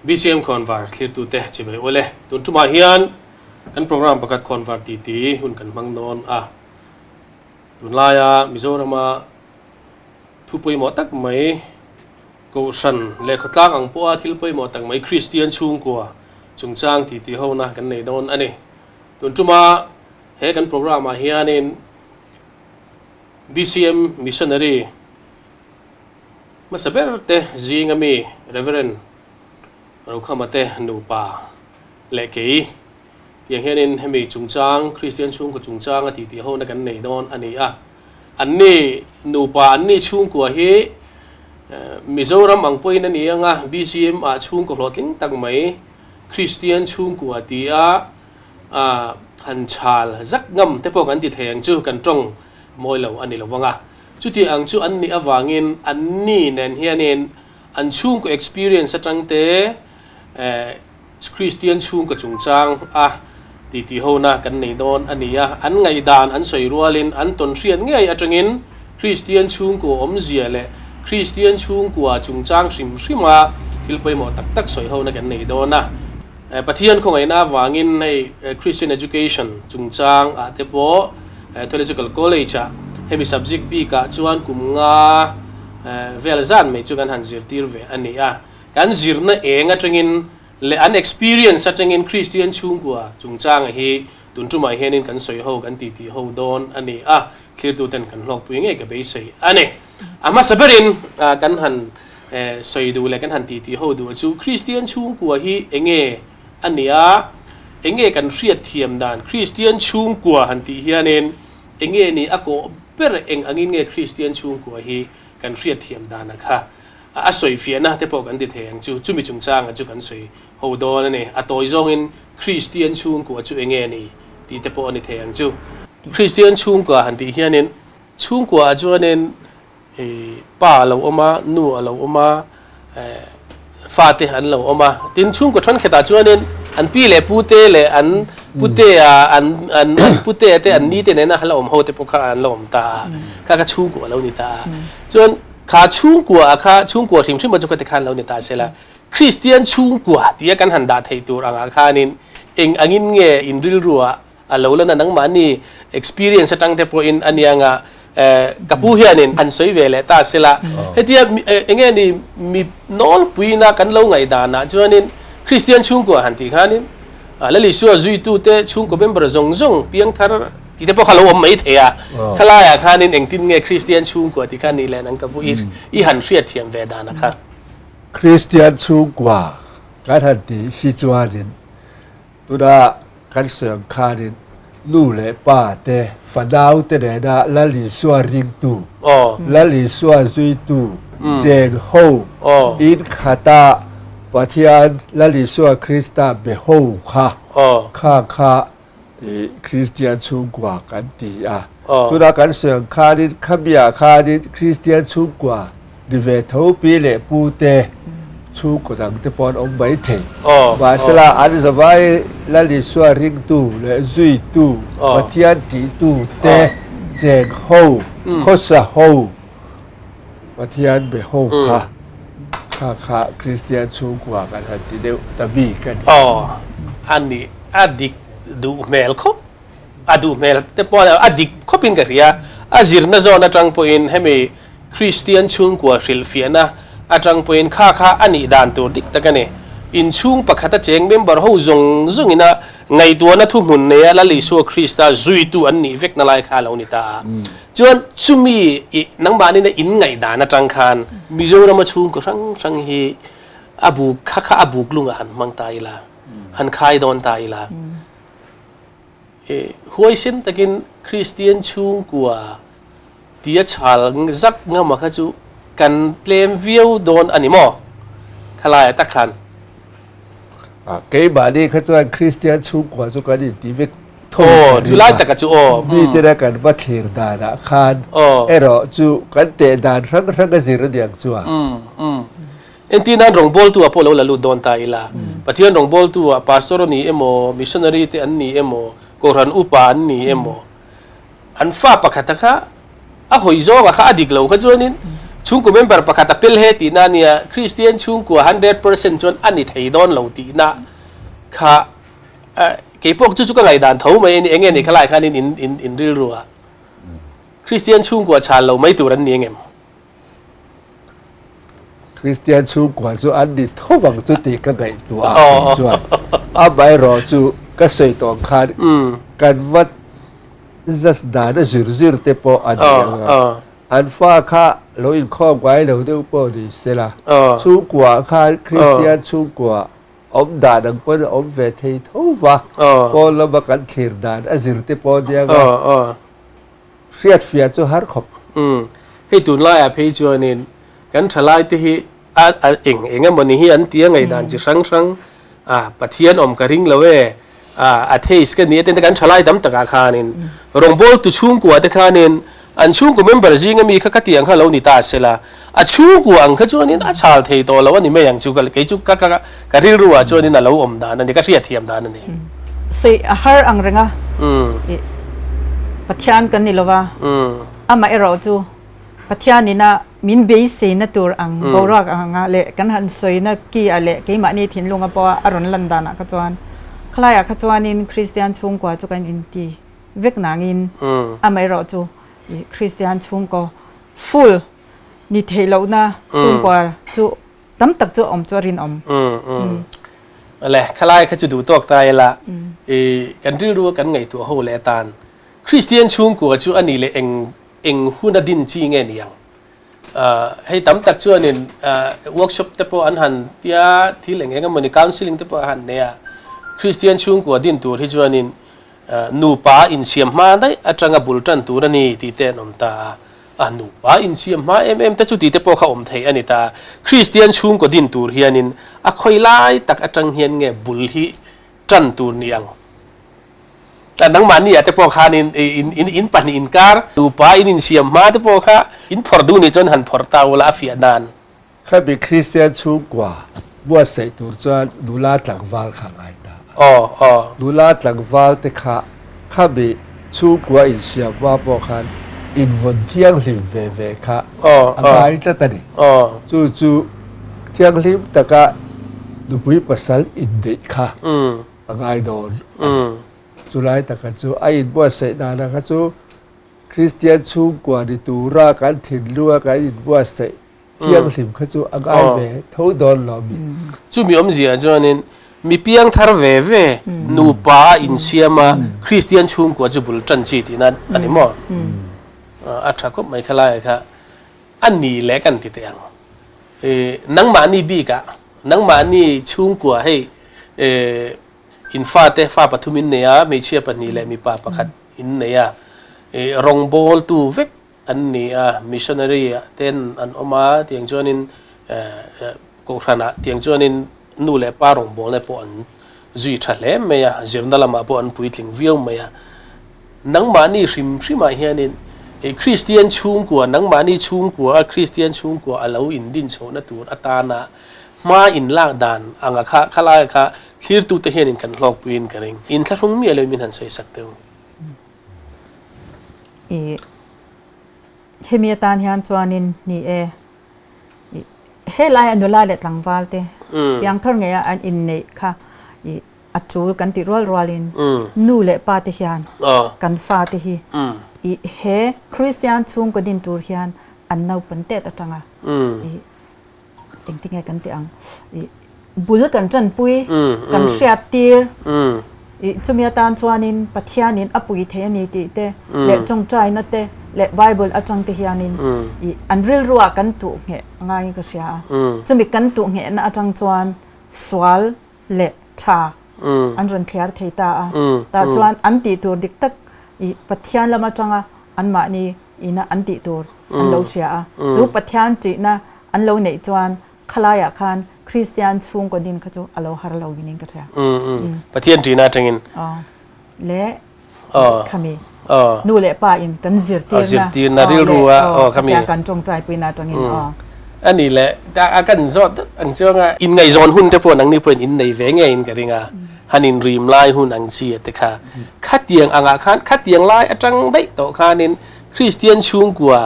BCM Khawnvar thlirtute chibai ule. Tun tumah hian kan program pakhat Khawnvar titi hun kan hmang dawn a. Tunlaia Mizorama thu pawimawh tak mai Kohhran leh khawtlang ang pawha thil pawimawh tak mai Kristian chhungkua chungchang titi hona kan nei dawn a ni. Tun tuma he kan program ah hianin BCM Missionary Hmasa ber te zinga mi Rev. Rokhama te nupa leh kei tiang hianin hemi chungchang, Kristian chhungkaw chungchanga titi hona kan nei dawn a ni a. Anni nupa, anni chhungkua hi Mizoram ang pawhin a ni anga BCM ah chhungkaw hlawhtling tak mai Kristian chhungkua tia han chhal zak ngam te pawh kan ti thei ang chu kan tawng mawi lo a ni lo vang a. Chuti ang chu an nih avangin anni nen hianin an chhungkaw experience atang te Kristian chhungkaw chungchang a titi hona kan nei dawn a ni a. An ngaihdan an sawi rualin an tawn hriat ngei atangin Kristian chhungkaw awmzia leh Kristian chhungkua chungchang hrim hrima thil pawimawh tak tak sawi hona kan nei dawn a. Pathian khawngaihna avangin hei Christian Education chungchang ah te pawh Theological College ah hemi subject bik ah chuan kum nga vel zan mai chu kan han zirtir ve a ni a. Kan zirna eng atangin leh an experience atangin Kristian chhungkua chungchanga hi tun tumah hianin kan sawi ho, kan titi ho dawn a ni a, thlirtuten kan hlawkpui ngei ka beisei a ni. A hmasa berin kan han sawi duh leh kan han titi ho duh chu Kristian chhungkua hi enge a ni a, enge kan hriat thiam dan Kristian chhungkua han tih hianin enge ni a kawh ber eng angin nge Kristian chhungkua hi kan hriat thiam dan a kha a sawi fiahna te pawh kan ti thei ang chu, chumi chungchanga chu kan sawi ho dawn a ni. A tawi zawngin Kristian chhungkua chu enge ni tih te pawh a ni thei ang chu. Kristian chhungkua han tih hianin chhungkua ah chuanin Pa a lo awm a, nu a lo awm a, fate an lo awm a. Tin, chhungkaw thenkhatah chuanin an pi leh pute leh an pute a, an an pute te an ni te nena la awm ho te pawh kha an lo awm ta a. Kha kha chhungkua a lo ni ta a. Chuan kha chhungkua ah kha chhungkua hrim hrim a chu khati khan lo ni ta se la, Kristian chhungkua tia kan han dah theih tur angah khanin eng angin nge in rilruah A lo la na nangmahni experience atang te pawhin a nia nga ka pu hianin han sawi ve leh ta sela hetia enge ni mi nawlpuina kan lo ngaihdanah chuanin Kristian chhungkua han tih khanin Lal Isua zuitute chhungkaw member zawng zawng piangthar tih te pawh kha lo awm mai thei a khalaiah khanin engtin nge Kristian chhungkua tih kha nih leh nang ka pu i han hriatthiam ve dan a kha. Kristian chhungkua kan han tih hi chuanin Tuna kan sawi ang khanin nu leh pa te, fanau te nena Lal Isua ringtu, Lal Isua zuitu, cheng ho, in khata Pathian Lal Isua Krista be ho kha, kha kha Kristian chhungkua kan ti a. Tuna kan sawi ang khanin khamiah khanin Kristian chhungkua Ni ve tho pi leh pu te chhungkaw dang te pawh an awm mai thei. Mahsela an zavai Lal Isua ringtu leh zuitu, Pathian tihtu te cheng ho, khawsa ho, Pathian be ho kha kha kha Kristian chhungkua kan han ti deuh ta bik a ni. Aw, a ni, a dik duh hmel khawp, a duh hmel te pawh a dik khawpin ka hria. A zirna zawn atang pawhin hemi Kristian chhungkua hrilhfiahna atang pawhin kha kha a nih dan tur dik tak a ni. Inchhung pakhata cheng member ho zawng zawngina ngaihtuahna thuhmun neia Lal Isua Krista zuitu an nih vekna lai kha a lo ni ta a. Chuan chumi i nangmahnina in ngaihdan atang khan Mizorama chhungkaw hrang hrang hi a buk kha kha a buk lungah han hmang ta ila, han khai dawn ta ila. Huaisen takin Kristian chhungkua Tia chhal zak ngama kha chu kan tlem viau dawn a ni maw? Khalaiah tak khan. Keimahni kha chuan Kristian chhungkua chu kan inti vek tho Aw, chu lai taka chu aw. Mite kan va thlir danah khan erawh chu kan teh dan hrang hrang a zir a niang chu a. Entir nan rawngbawltu ah pawh lo la lut dawn ta ila. Pathian rawngbawltu ah pastor a ni emaw, missionary te an ni emaw, kohhran upa an ni emaw, An fa pakhata kha a hawi zawnga kha a dik lo kha chuanin Chhungkaw member pakhat a pel he tihna a nia, Kristian chhungkua 100% chuan a ni thei dawn lo tihna kha keipawh chu chu ka ngaihdan tho mai a ni. Enge ni khalai khanin in in in rilru a Kristian chhungkua chhal lo mai tur an ni engem? Kristian chhungkua chu an ni tho ang chu tih ka ngaihtuah a kei chuan amaherawh chu ka sawi tawh ang khan kan va just dan a zir zir te pawh a ni ang a, an fa kha lo inkhawm ngai lo deuh pawh ni sela chhungkua khan Kristian chhungkua awm dan ang pawn a awm ve thei tho va, pawn lama kan thlir dan a zir te pawh a nia nga. Hriatfiah chu har khawp. Umm. Hei tunlaiah phei chuanin kan thalaite hi a a eng eng emawni hi an ti a ngaihdan chi hrang hrang a Pathian awm ka ring lo e a atheist ka ni a tente kan thalai tam takah khanin rawngbawltu chhungkua te khanin an chhungkaw member zinga mi kha khatiang kha lo ni ta sela a chhungkua ang kha chuanin a chhal thei tawh lo a ni mai ang chu ka kei chu ka ka ka rilru ah chuanin a lo awm dan a ni ka hriatthiam dan a ni. Sawi a har ang reng a, i Pathian kan ni lo va, amaherawh chu Pathianin a min beiseina tur ang boruak anga leh kan han sawina ki ah leh keimahni thinlunga pawha a rawn lan danah kha chuan khalaiah kha chuanin Kristian chhungkua chu kan inti vek nangin amaherawh chu i Kristian chhungkaw full ni theih lohna chhungkua chu tam tak chu awm chu a rinawm. Awle, khalai kha chu duh tawk ta ila, i kan rilru a kan ngaihtuah ho leh atan Kristian chhungkua chu a nih leh eng eng hun a din chi nge ni ang? Hei tam tak chuanin workshop te pawh an han tia thil eng eng emawni counselling te pawh a han nei a, Kristian chhungkua din tur hi chuanin nupa insiam hma daih atanga bul tan tur a ni tih te an awm ta a. A nupa insiam hma em em te chu tih te pawh kha awm thei a ni ta. Kristian chhungkaw din tur hianin a khawi lai tak atang hian nge bul hi tan tur ni ang? A nangmahni ah te pawh khanin in in in pahnih inkar nupa in insiam hma te pawh kha in phawrh duh nih chuan han phawrh ta ula a fiah nan. Khami Kristian chhungkua buatsaih tur chuan nula tlangval kha a ngai ta a. Nula tlangval te kha khami chhungkua insiam hma pawh khan invawn thianghlim ve ve kha a ngai tlat a ni. Chu chu thianghlim taka nupui pasal inneih kha a ngai dawn a ni. Chulai taka chu a inbuatsaih danah kha chu Kristian chhungkua ni tura kan thinlunga kan inbuatsaih thianghlim kha chu a ngai ve tho dawn lo mi. Chumi awmzia chuanin mi piang thar ve ve nupa a insiam a Kristian chhungkua chu bul tan chi tihna a ni maw? A tha khawp mai khalaiah kha a ni leh kan ti teh ang. Nangmahni bikah nangmahni chhungkua hei in fate fa pathum in nei a, hmeichhia pahnih leh mipa pakhat in nei a, rawngbawltu vek an ni a, missionary ah ten an awm a, tiang chuanin kohhran ah tiang chuanin nu leh pa rawngbawlna pawh an zui tha hle mai a, zirna lamah pawh an puitling viau mai a. Nangmahni hrim hrimah hianin Kristian chhungkua, nangmahni chhungkua a Kristian chhungkua a lo indin chhohna tur atana hma inlak dan anga kha khalai kha thlirtute hianin kan hlawkpuiin ka ring. Inthlahrung miah loin min han sawi sak teu. I hemi atan hian chuanin ni e, i helai a nula leh tlangval te piangthar ngeia an inneih kha i a tul kan tih rual rualin nu leh pa te hian kan fa te hi i he Kristian chhungkaw din tur hian an naupan tet atanga i Engtinge kan tih ang? Ih, bul kan tanpui, kan hriat tir. Ih, chumi atan chuanin Pathianin a pui thei a ni tih te leh tawngtaina te leh Bible atang te hianin ih, an rilruah kan tuh ngheh ngaiin ka hria a. Chumi kan tuh nghehna atang chuan sual leh tha an rawn thliar thei ta a. Tah chuan an tih tur dik tak ih, Pathian lam atanga anmahni ina an tih tur an lo hria a, chu Pathian ṭihna an lo neih chuan khalaiah khan Kristian chhungkaw din kha chu a lo har lo nginin ka hria. Pathian ṭihna aṭangin. Le khami nu leh pa in kan zirtirna zirtirna rilru a khami kan ṭawngṭai puina aṭangin. A ni le a kan zawt deuh ang chuang a inngaihzawn hun te pawh nangni pawhin innei ve ngeiin ka ring a. Han inrim lai hun ang chi a te kha. Khatiang angah khan, khatiang lai atang daih tawh khanin Kristian chhungkua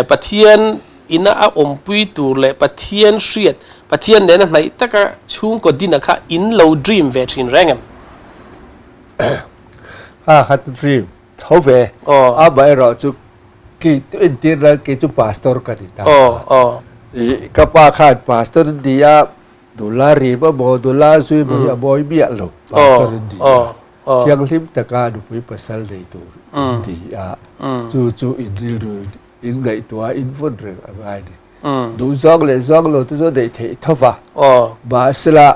Pathian ina a awmpui tur leh Pathian hriat, Pathian nena hnaih taka chhungkaw dina kha in lo dream ve thin reng em? Ha kha chu dream tho ve. Amaherawh chu kei chu entir nan kei chu pastor ka ni ta. I ka pa khan pastor a ni a, nula rim a maw nula zui maw hi a mawi miah lo pastor a ni a. Thianghlim taka nupui pasal nei tur in ni a, chu chu in rilru in ngaihtuah a in vawn reng a ngai a ni. Duhzawng leh zawng lo te chu a neih theih tho va, mahsela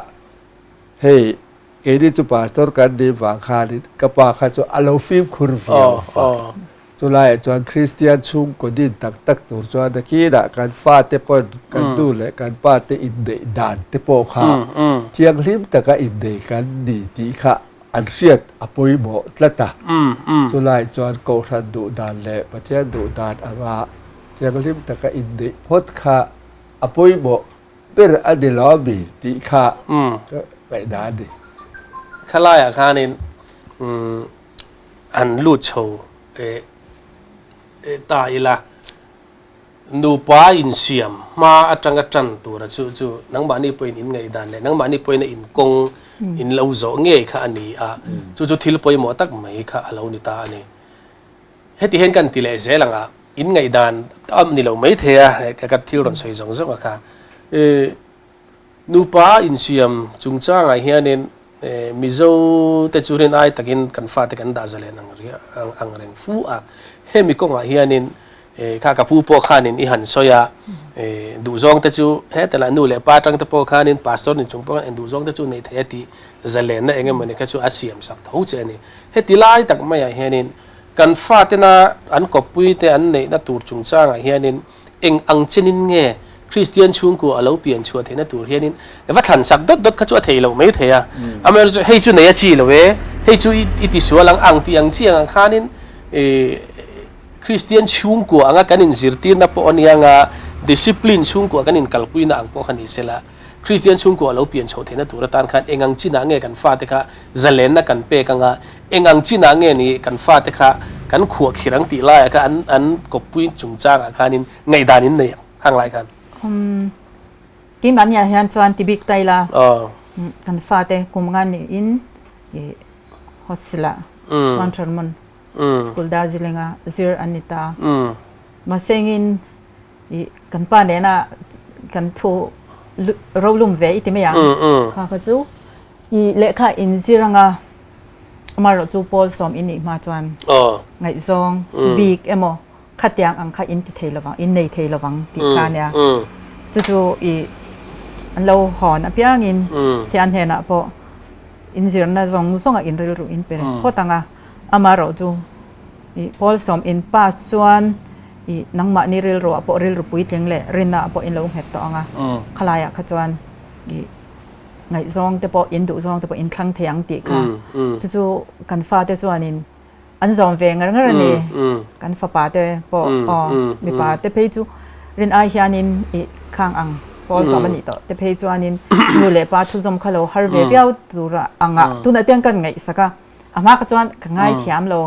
hei keini chu pastor kan nih vang khanin ka pa kha chu a lo fimkhur viau va. Chulaiah chuan Kristian chhungkaw din tak tak tur chuan a kinah kan fate pawn kan nu leh kan pate inneih dan te pawh kha thianghlim taka innei kan ni tih kha an hriat a pawimawh tlat a. Chulaiah chuan Kohhran duh dan leh Pathian duh dan anga thianghlim taka inneih phawt kha a pawimawh ber a ni lo ami tih kha ka ngaihdan a ni. Khalaiah khanin Han lut chho ta ila, nupa insiam hma atanga tan tura chu chu nangmahni pawhin in ngaihdan leh nangmahni pawhin a inkawng in lo zawh ngei kha a ni a, chu chu thil pawimawh tak mai kha a lo ni ta a ni. Heti hian kan ti leh zel ang a, in ngaihdan a ni lo maithei a, ka thil rawn sawi zawng zawng a kha. Nupa insiam chungchangah hianin Mizo te chu rin ai takin kan fate kan dah zalen ang ang reng fu a. Hemi kawngah hianin kha ka pu pawh khanin i han sawi a, duhzawng te chu hetah nu leh pa atang te pawh khanin pastor ni chung pawh khan duhzawng te chu nei thei a tih zalenna eng emawni kha chu a siam sak tho che a ni. Heti lai tak maiah hianin kan fatena an kawppui te an neihna tur chungchangah hianin Eng ang chenin nge Kristian chhungkua a lo pian chhuah theihna tur hianin va thlan sak dawt dawt kha chu a thei loh mai thei a. Amaherawhchu hei chu nei a chi lo e, hei chu i ti sual ang ang tih ang chi angah khanin Kristian chhungkua anga kan inzirtirna pawh a nia nga discipline chhungkua kan inkalpuina ang pawh kha ni sela Kristian chhungkua a lo pian chhoh theihna tur atan khan eng ang chinah nge kan fate kha zalenna kan pek anga Eng ang chinah nge ni kan fate kha kan khuah khir ang tih laiah kha an an kawppui chungchangah khanin ngaihdan in nei ang hang lai khan? Umm keimahniah hian chuan ti bik ta ila kan fate kum nga niin i hostel-ah Mount Hermon School Darjeeling-a zir an ni ta. Mahse engin i kan pa nena kan thu rolum ve i ti mai ang kha kha chu I lehkha inzir anga amaherawh chu pawl sawm i nih hma chuan ngaihzawng bik emaw khatiang ang kha in ti thei lovang, in nei thei lovang tih kha ania. Chu chu i an lo hawn apiangin thian hnenah pawh inzirna zawng zawnga in rilru in pe phawt anga amaherawh chu i pawl sawm in pass chuan i nangmahni rilruah pawh rilru puitling leh rinnaah pawh in lo nghet tawh anga khalaiah kha chuan i ngaihzawng te pawh in duhzawng te pawh in thlang thei ang tih kha chu chu kan fate chuanin an zawm ve ngar ngar a ni. Kan fapa te pawh aw mipa te phei chu rin ai hianin i khang ang pawl sawm a nih tawh te phei chuanin nu leh pa thuzawm kha lo har ve viau tur angah tunah te hian kan ngaihsak a, a hma kha chuan ka ngaithiam lo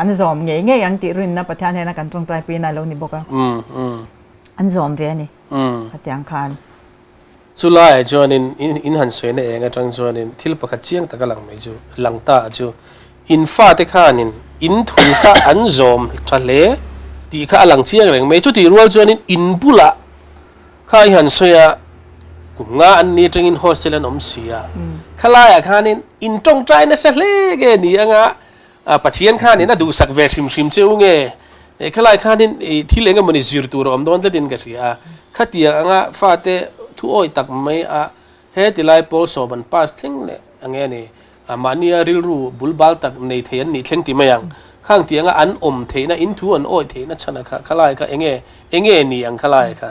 an zawm ngei ngei ang tih rinna Pathian hnena kan tawngtaipui na lo ni bawk a, an zawm ve a ni khatiang khan. Chu laiah chuanin in han sawina eng atang chuanin thil pakhat chiang taka lang mai chu lang ta a chu in fate khanin in thu kha an zawm tha hle tih kha a lang chiang reng mai. Chutih rual chuanin in bulah kha i han sawi a, kum nga an ni atangin hostel an awm si a, khalaiah khanin in tawngtai nasa hle nge ni anga Pathian khanin a duhsak ve hrim hrim che u nge? Khalai khanin thil eng emawni zir tur a awm dawn tlatin ka hria a. Khatiang anga fate thu awi tak mai a he tilai pawl sawm an pass thleng leh ang nge ni? Mahnia rilru bul bal tak nei thei an nih thleng ti mai ang. Khang tih anga an awm theihna, in thu an awi theihna chhan a kha khalai kha enge enge ni ang khalai kha?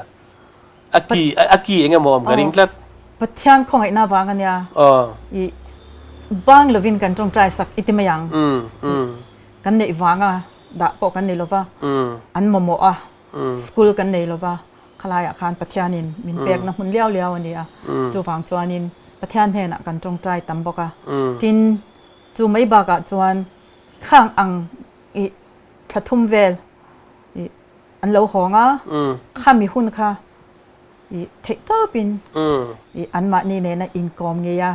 A ki a ki eng emaw awm ka ring tlat. Pathian khawngaihna vang a nia. I bang lovin kan tawngtai sak i ti mai ang. Kan neih vanga dah pawh kan nei lova, an mamawh a, school kan nei lova, khalaiah khan Pathianin min pekna hmun liau liau a ni a. Chuvang chuanin Pathian hnenah kan tawngtai tam bawk a. Tin, chu mai bakah chuan khang ang i thla thum vel i. an lo hawng a, khami hun kha i theih tawpin i anmahni nena inkawm ngei a,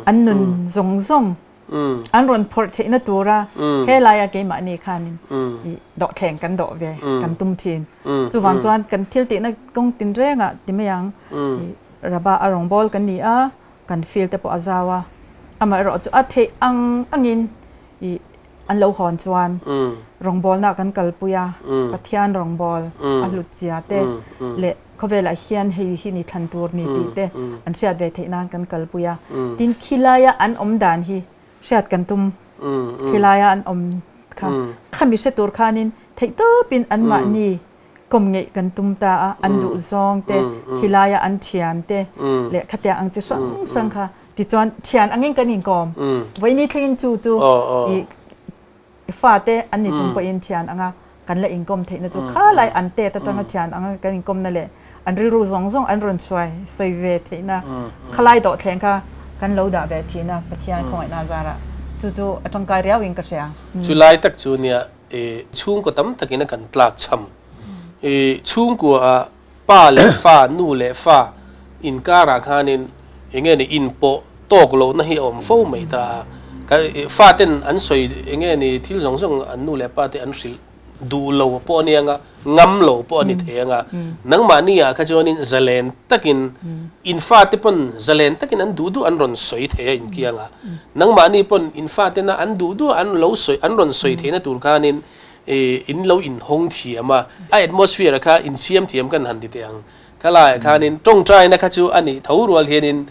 an nun zawng zawng an rawn phawrh theihna tura helaia keimahni khanin i dawhthleng kan dawh ve kan tum thin. Chuvang chuan kan thil tihna kawng tinrengah ti mai ang i Raba a rawngbâwl kan ni a, kan field te pawh a zau a, amaherawh chu a theih ang angin i an lo hawn chuan rawngbawlna kan kalpui a, Pathian rawngbâwl a hlut zia te leh khawvelah hian hei hi ni thlan tur ni tih te an hriat ve theih nan kan kalpui a. Tin, khilaia an awm dan hi hriat kan tum, khilaia an awm kha khami hre tur khanin theihtawpin anmahni kawm ngeih kan tum ta a, an duhzawng te, khilaia an thian te leh khatiang ang chi hrang hrang kha tichuan thian angin kan inkawm. Vawiini thlengin chu chu i fate an ni chung pawhin thian anga kan la inkawm theihna chu khalai an tet atanga thian anga kan inkawmna leh an rilru zawng zawng an rawn hruai sawi ve theihna khalai dawhthleng kha kan lo dah ve thin a, Pathian khawngaihna zarah chu chu a tangkai riauin ka hria. Chulai tak chu nia I chhungkaw tam takin a kan tlak chham. I chhungkua ah pa leh fa, nu leh fa inkarah khanin enge ni inpawh tawk lohna hi a awm fo mai ta a. Ka faten an sawi enge ni thil zawng zawng an nu leh pa te an hrilh duh lo pawh a ni ang a, ngam lo pawh a ni thei ang a. Nangmahni ah kha chuanin zalen takin in fate pawn zalen takin an duh duh an rawn sawi thei a inkiang a. Nangmahni pawn in fatena an duh duh an lo sawi an rawn sawi theihna tur khanin in lo inhawng thiam a, a atmosphere kha insiam thiam kan han ti teh ang. Khalaiah khanin tawngtaina kha chu a nih tho rual hianin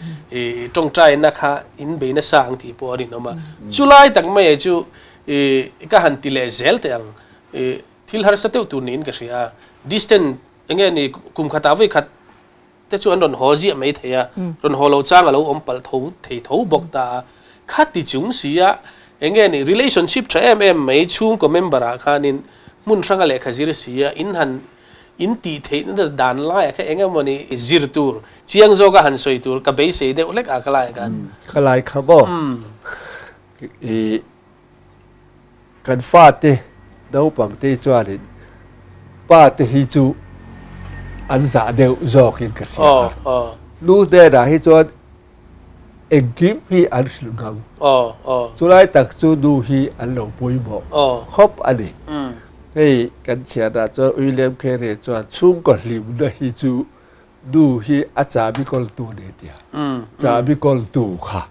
tawngtaina kha in bei nasa ang tih pawh a rinawm a. Chulai tak mai chu ka han ti leh zel teh ang. Thil harsa deuh tur niin ka hria a. Distant enge ni kum khatah vawi khat te chu an rawn haw ziah mai thei a, rawn haw lo chang a lo awm palh tho thei tho bawk ta a. Khati chung si a, enge ni relationship tha em em mai chhungkaw member ah khanin hmun hranga lehkha zir si a, in han in tih theihna dan laiah kha eng emaw ni zir tur chiang zawka han sawi tur ka beisei deuh hlek a khalaiah khan. Khalai kha maw? I Kan fate naupangte chuanin pate hi chu an zah deuh zawkin ka hria a. Nu hnenah hi chuan engkim hi an hrilh ngam. Chulai tak chu nu hi an lo pawimawh khawp a ni. Hei kan chhiarah chuan William Carey chuan chhungkaw hlimna hi chu nu hi a chahbi kawltu a ni tia. Chahbi kawltu kha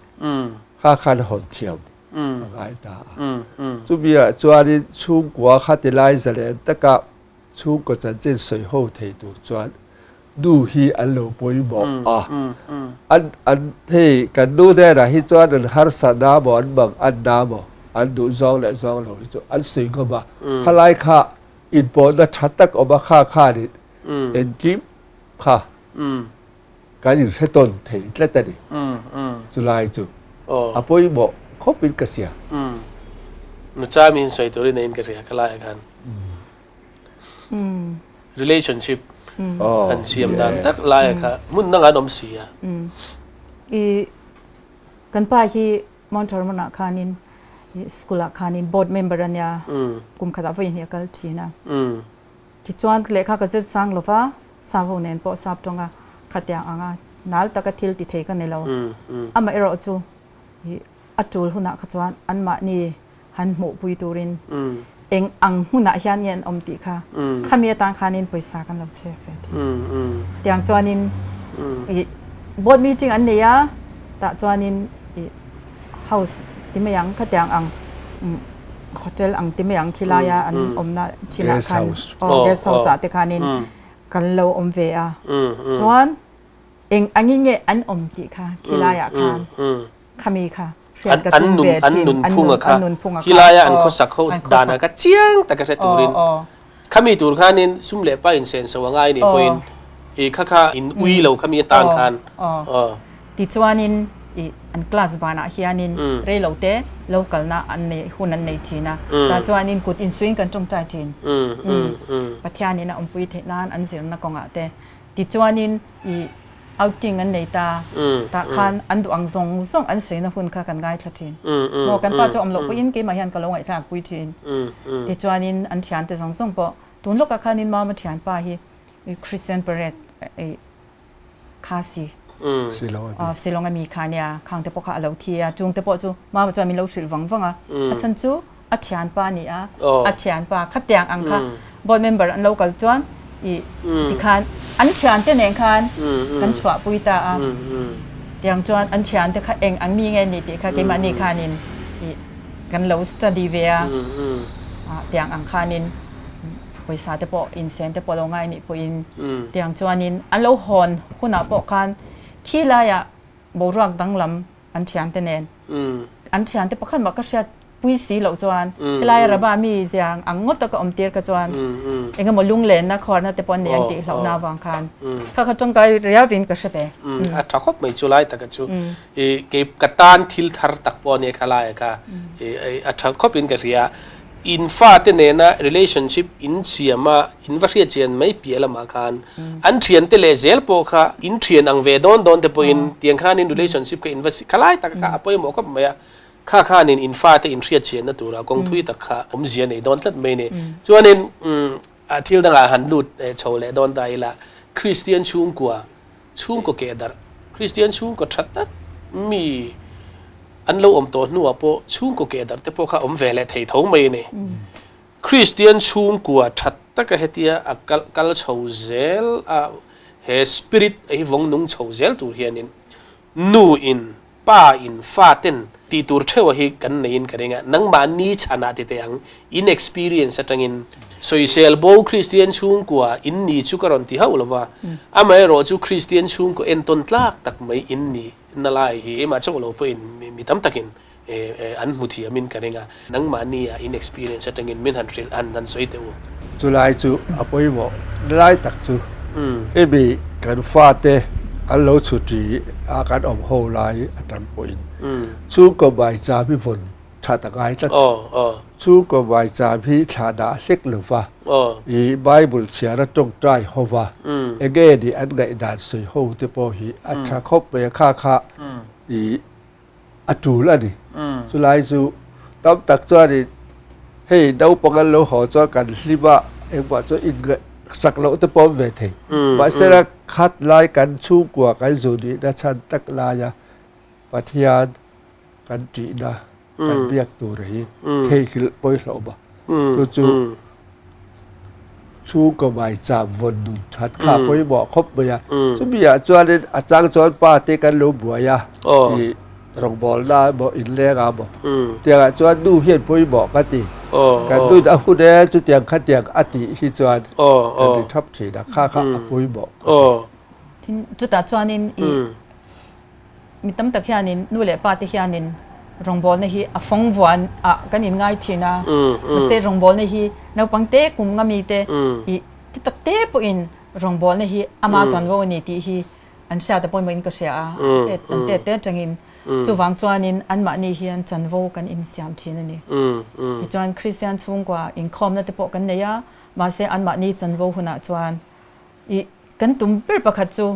kha khan hawn thiam. a ngai ta a. Chumi ah chuanin chhungkua kha ti lai zalen taka chhungkaw chanchin sawi ho thei tur chuan nu hi an lo pawimawh a. An an hei kan nu hnenah hi chuan an harsat na maw an mang an na maw an duh zawng leh zawng lo hi chu an sawi ngawm a. Khalai kha inpawhna tha tak awm a kha khanin engkim kha Kan inhre tawn thei tlat a ni. Chulai chu a pawimawh khawpin ka hria. Nuchami in sawi turin in ka hria ka laiah khan. Relationship an siam dan tak laiah kha hmun dangah an awm si a. I kan pa hi Mount Hermon ah khanin school ah khanin board member a nia kum khatah vawi hnih a kal thin a. Tichuan lehkha ka zir sang lo va, sap ho nen pawh sap tawnga khatiang anga nal taka thil ti thei ka ni lo. Amaherawh chu a tul hunah kha chuan anmahni han hmuhpui turin eng ang hmunah hian nge an awm tih kha khami atan khanin pawisa kan lo save ve thin. Tiang chuanin board meeting an nei a, tah chuanin house ti mai ang khatiang ang hotel ang ti mai ang khilaia an awmna thinah khan aw guest house ah te khanin kan lo awm ve a chuan eng angin nge an awm tih kha khilaiah khan khami kha hriat ka tum ve thin an nun an nun phunga kha khilaia an khawsak ho dana kha chiang taka hre turin khami tur khanin sum leh pa insenso a ngai ni pawhin i kha kha in ui lo khami atan khan aw tichuanin i an class banah hianin rei lo te lo kalna an nei hun an nei thin a tah chuanin kut insuiin kan tawngtai thin Pathianin a awmpui theih nan an zirna kawngah te tichuanin i outing an nei ta tah khan an duh ang zawng zawng an suina hun kha kan ngaithla thin maw kan pa chu awm loh pawhin keimah hian ka lo ngaihthlak pui thin tichuanin an thiante zawng zawng pawh. Tun lawkah khanin Mama thianpa hi Christian Parade Khasi Shillong a mi kha nia khang te pawh kha a lo thi a, chung te pawh chu Mama chuan min lo hrilh vang vang a, a chhan chu a thianpa a ni a, a thianpa khatiang ang kha board member an lo kal chuan i tikhan an thiante nen khan kan chhuahpui ta a, tiang chuan an thiante kha eng ang mi nge ni tih kha keimahni khanin i kan lo study ve a, tiang ang khanin. Pawisa te pawh insen te pawh lo ngai nih pawhin tiang chuanin an lo hawn hunah pawh khan khi laiah boruak danglam an thiante nen an thiante pakhat mah ka hriat pui si loh chuan helaia Raba mi ziang ang ngawt a ka awm tir ka chuan engemaw lunglenna khuarna te pawh an nei ang tih hlauhna avang khan kha kha tangkai riauin ka hre ve. A tha khawp mai chu lai taka chu i kei ka tan thil thar tak pawh a nia kha laia kha i a tha khawpin ka hria. In fate nena relationship in siam a, in va hriat chian mai piah lamah khan an thiante leh zel pawh kha in thian ang ve dawn dawn te pawhin tiang khanin relationship kha in va kha lai tak kha a pawimawh khawp mai a, kha khanin in fate in hriat chianna tura kawng thui tak kha awmzia nei dawn tlat mai a ni. Chuanin thil dangah han lut chho leh dawn ta ila, Kristian chhungkua Chhungkaw keh darh, Kristian chhungkaw tha tak mi an lo awm tawh hnuah pawh chhungkaw keh darh te pawh kha awm ve leh thei tho mai a ni. Kristian chhungkua tha taka hetia a kal kal chho zel a, he spirit a hi vawng nung chho zel tur hianin nu in Pa in fa ten tih tur theuh a hi kan nei in ka ring a, nangmahni chhanah ti teh ang, in experience atangin. Sawisel bo Kristian chhungkua in ni chu ka rawn ti hauh lo va, amaherawh chu Kristian chhungkaw entawn tlak tak mai in ni na lai hi keimah chauh lo pawhin mi tam takin an hmu thiam in ka ring a, nangmahni ah in experience atangin min han hrilh han han sawi teh u. Chulai chu a pawimawh lai tak chu hemi kan fate an lo chhuti a kan awm ho lai atang pawhin chhungkaw maicham hi vawn that a ngai tlat. Chhungkaw maicham hi thlah dah hlek lo va, i Bible chhiar a tawngtai ho va, enge ni an ngaihdan sawi ho te pawh hi a tha khawp mai a, kha kha i a tul a ni. Chulai chu tam tak chuanin hei naupang an lo haw chuan kan hlim a, engmah chuan inngaihsak loh te pawh awm ve thei. Mahsela khat lai kan chhungkua kan zu nihna chhan tak laia Pathian kan ṭihna kan biak tur hi theihnghilh pawihloh a. Chu chu Chhungkaw maicham vawn nun that kha a pawimawh khawp mai a. Chumi ah chuanin a chang chuan pa te kan lo buai a, i rawngbawlna emaw inleng ah emaw tiang ah chuan nu hian pawimawh ka ti. Kan nun a hun e chutiang khatiang a tih hi chuan kan ri thap thin a, kha kha a pawimawh ka ti. Tin, chutah chuanin i Mi tam tak hianin nu leh pa te hianin rawngbawlna hi a fawng vuan ah kan inngai thin a, mahse rawngbawlna hi naupang te kum nga mi te i ti tak te pawhin rawngbawlna hi ama chanvo a ni tih hi an hriat a pawimawhin ka hria a, an tet te atangin chuvang chuanin anmahni hian chanvo kan insiam thin a ni. Tichuan Kristian chhungkua inkhawmna te pawh kan nei a, mahse anmahni chanvo hunah chuan i kan tum ber pakhat chu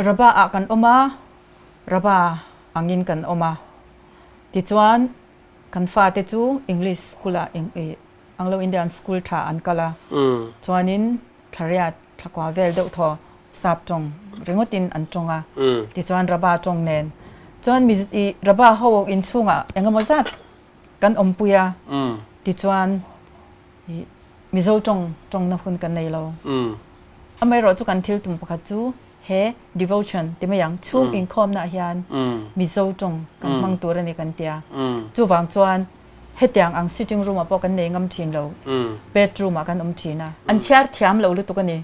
Raba ah kan awm a, Raba angin kan awm a. Tichuan, kan fate chu English school ah Anglo Indian school tha an kal a. Chuanin thlariat thlakua vel deuh thaw sap tawng ringawtin an tawng a. Tichuan Raba tawng nen chuan Raba ho inchhungah engemaw zat kan awmpui a. Tichuan Mizo tawng tawngna hun kan nei lo. Amaherawh chu kan thil tum pakhat chu he devotion ti mai ang, chhung inkhawmnaah hian Mizo tawng kan hmang tur a ni kan tia. Chuvang chuan hetiang ang sitting room ah pawh kan nei ngam thin lo, bedroom ah kan awm thin a. An chhiar thiam lo lutuk a ni.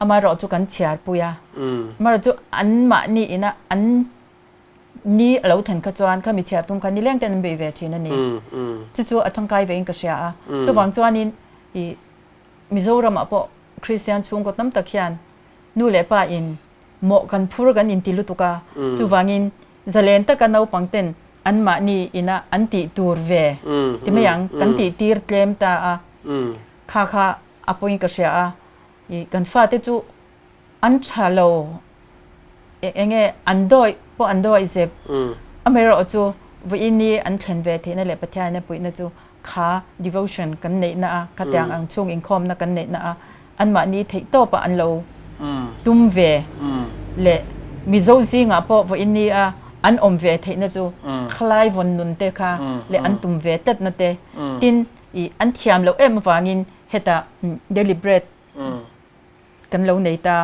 Amaherawh chu kan chhiar pui a. Amaherawh chu anmahni ina an Ni a lo then kha chuan kha mi chhiar tum kha nileng ten an bei ve thin a ni. Chu chu a tangkai vein ka hria a. Chuvang chuanin i Mizoramah pawh Kristian chhungkaw tam tak hian nu leh pa in mawh kan phur kan inti lutuk a. Chuvangin zalen taka naupang ten anmahni ina an tih tur ve ti mai ang kan tih tir tlem ta a. Kha kha a pawhin ka hria a. I kan fate chu An tha lo eng nge an dawih pawh an dawih zep. Amaherawh chu vawiin ni an thlen ve theihna leh Pathian a puihna chu Kha devotion kan neihna a, khatiang ang chhung inkhawmna kan neihna a, anmahni theihtawpah an lo tum ve leh Mizo zingah pawh vawiin ni a an awm ve theihna chu khalai vawn nun te kha leh an tum ve tatna te tin ih an thiam loh em avangin hetah daily bread Kan lo nei ta.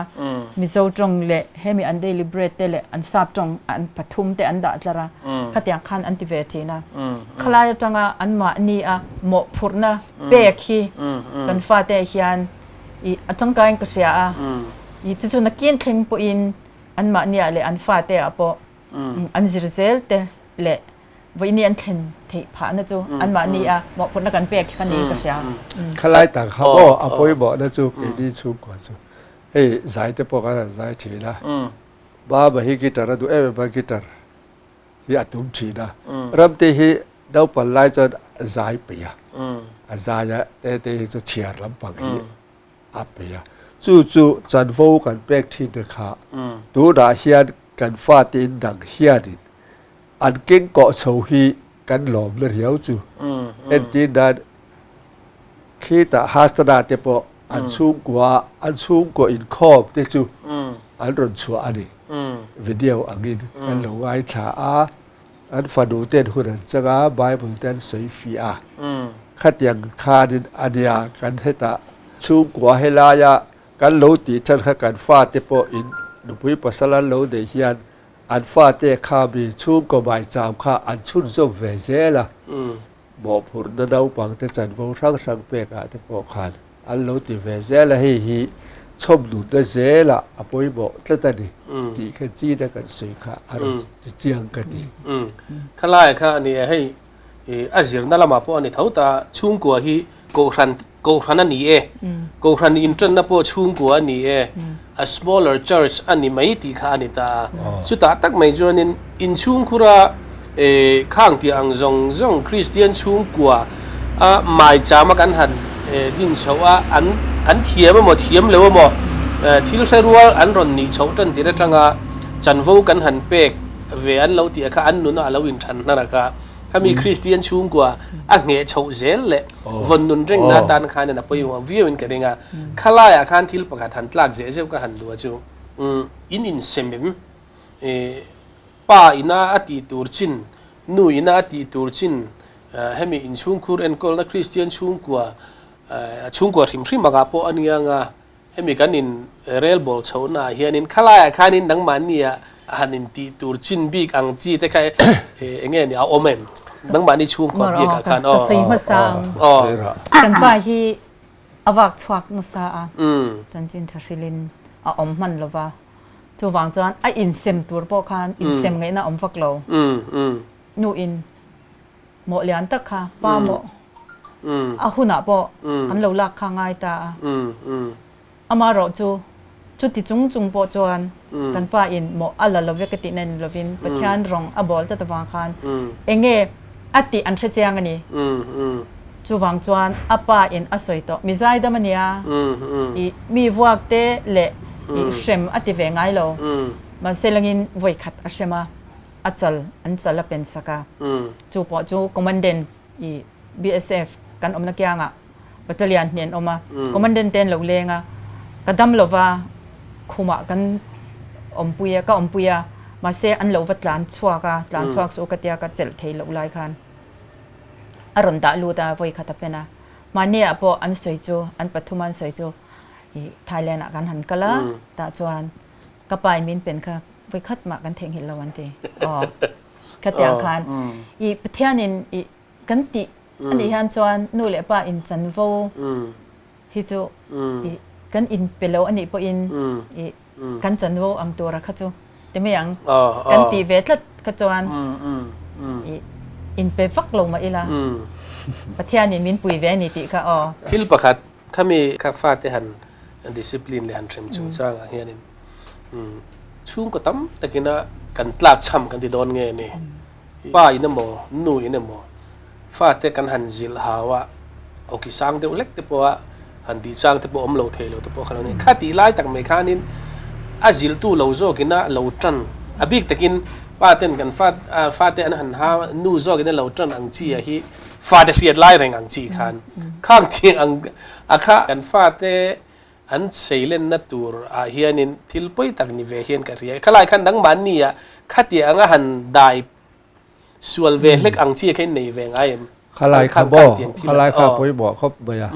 Mizo tawng leh hemi an daily bread te leh an sap tawng an pathum te an dah tlar a, khatiang khan an ti ve thin a. Khalai atanga anmahni a mawhphurhna pek hi kan fate hian ih a tangkaiin ka hria a, ih chu chu nakin thleng pawhin anmahniah leh an fate ah pawh an zir zel te leh Vawiini an thlen theih phahna chu anmahni a mawhphurhna kan pek kha niin ka hria. Khalai tak kha maw a pawimawhna chu keini chhungkua chu hei zai te pawh kan han zai thin a, Mama hi guitar a duh em em a, guitar hi a tum thin a, Ramte hi naupan lai chuan a zai peih a, a zai a te te hi chu chhiar lampang hi a peih a, chu chu chanvo kan pek thin te kha tunah hian kan fate in dang hianin An keng kawh chho hi kan lawm na riau chu. Entir nan khitah Hastana te pawh an chhungkua an chhungkaw inkhawm te chu an rawn chhuah a ni. Video angin kan lo ngaithla a, an fanu ten hun an chang a, Bible te an sawi fiah a. Khatiang khanin a nia kan hetah chhungkua helaia kan lo tih tan kha kan fate pawh in nupui pasal an lo neih hian An fate kha mi chhungkaw maicham kha an chhunzawm ve zel a, mawhphurhna naupangte chanvo hrang hrang pekah te pawh khan an lo ti ve zel a, hei hi chhawmnunna zelah a pawimawh tlat a ni tih kha china kan sawi kha a rawn ti chiang ka ti. Khalai kha a ni e, hei a zirna lamah pawh a ni tho ta, chhungkua hi Kohhran Kohhran a ni e. Kohhran inṭanna pawh chhungkua a ni e. A smaller church a ni mai tih kha a ni ta a. Chutah tak mai chuanin inchhungkhura khang tih ang zawng zawng Kristian chhungkua a maichama kan han din chhoh a, an an thiam emaw thiam lo emaw thil hre rual an rawn nih chhoh tan tir atanga chanvo kan han pek ve an lo tih kha an nuna a lo inṭhan hnar a kha. Khami Kristian chhungkua a ngheh chhoh zel leh vawn nun rengna atan khanin a pawimawh viauin ka ring a. Khalaiah khan thil pakhat han tlak zeh zeuh ka han duh a chu, in insem em? Pa ina a tih tur chin, nu ina a tih tur chin, hemi inchhungkhur enkawlna Kristian chhungkua, chhungkua hrim hrim angah pawh a nia nga, Hemi kan in rel bawl chhohna ah hianin khalaiah khanin nangmahni ah han in tih tur chin bik ang chi te kha eng nge ni a awm em? Nangmahni chhungkua bik ah khan aw. Ka sawi hmasa ang. Kan pa hi a vak chhuak nasa a, chanchin tha hrilhin a awm hman lo va, chuvang chuan a insem tur pawh khan insem ngaihna a awm vak lo. Nu in Mawh lian tak kha pa mawh a hunah pawh an lo lak kha ngai ta a. Amaherawh chu chuti chung chung pawh chuan kan pa in mawh a la lo ve ka tihna ni lovin Pathian rawng a bawl tlat avang khan enge a tih an hre chiang a ni. Chuvang chuan a pa in a sawi tawh mi zaidam a nia ih mi vuak te leh ih hrem a ti ve ngai lo. Mahse langin vawi khat a hrem a. A chal an chal a pen sak a, chu pawh chu Commandant i BSF kan awmna kiangah Battalion hnih an awm a, Commandant te an lo leng a, ka dam lova khumah kan awmpui a, ka awmpui a, mahse an lo va tlan chhuak a, tlan chhuak suh ka tia ka chelh thei loh lai khan a rawn dah lut a, vawi khat a pen a, mahni ah pawh an sawi chu an pathum an sawi chu i Thailand ah kan han kal a, tah chuan ka pa in min pen kha Voi khat mah kan theihnghilh lo an ti. Aw. Khatiang khan i Pathian in i kan tih a nih hian chuan nu leh pa in chanvo hi chu i kan in pe lo a nih pawhin i kan chanvo ang tura kha chu ti mai ang. Kan tih ve tlat kha chuan i in pe vak lo mah ila Pathian in min pui ve a ni tih kha aw. Thil pakhat khami kha fate han discipline leh han hrem chungchangah hianin Chhungkaw tam takina kan tlak chham kan ti dawn nge ni? Pa in emaw, nu in emaw fate kan han zilh hau a, awki sang deuh hlek te pawha han tih chang te pawh awm lo thei lo te pawh kha lo ni. Kha tih lai tak mai khanin a zilhtu lo zawkina lo tan, a bik takin pa ten kan fate an han hau a, nu zawkina lo tan ang chi ah hi. Fate hriat lai reng ang chi khan khang thiang ang a kha kan fate an seilenna tur ah hianin thil pawi tak ni ve hian ka hria. Khalai khan nangmahni ah khatiang anga han dai sual ve hlek ang chi kha in nei ve ngai em? Khalai kha maw? Khalai kha pawimawh khawp mai a.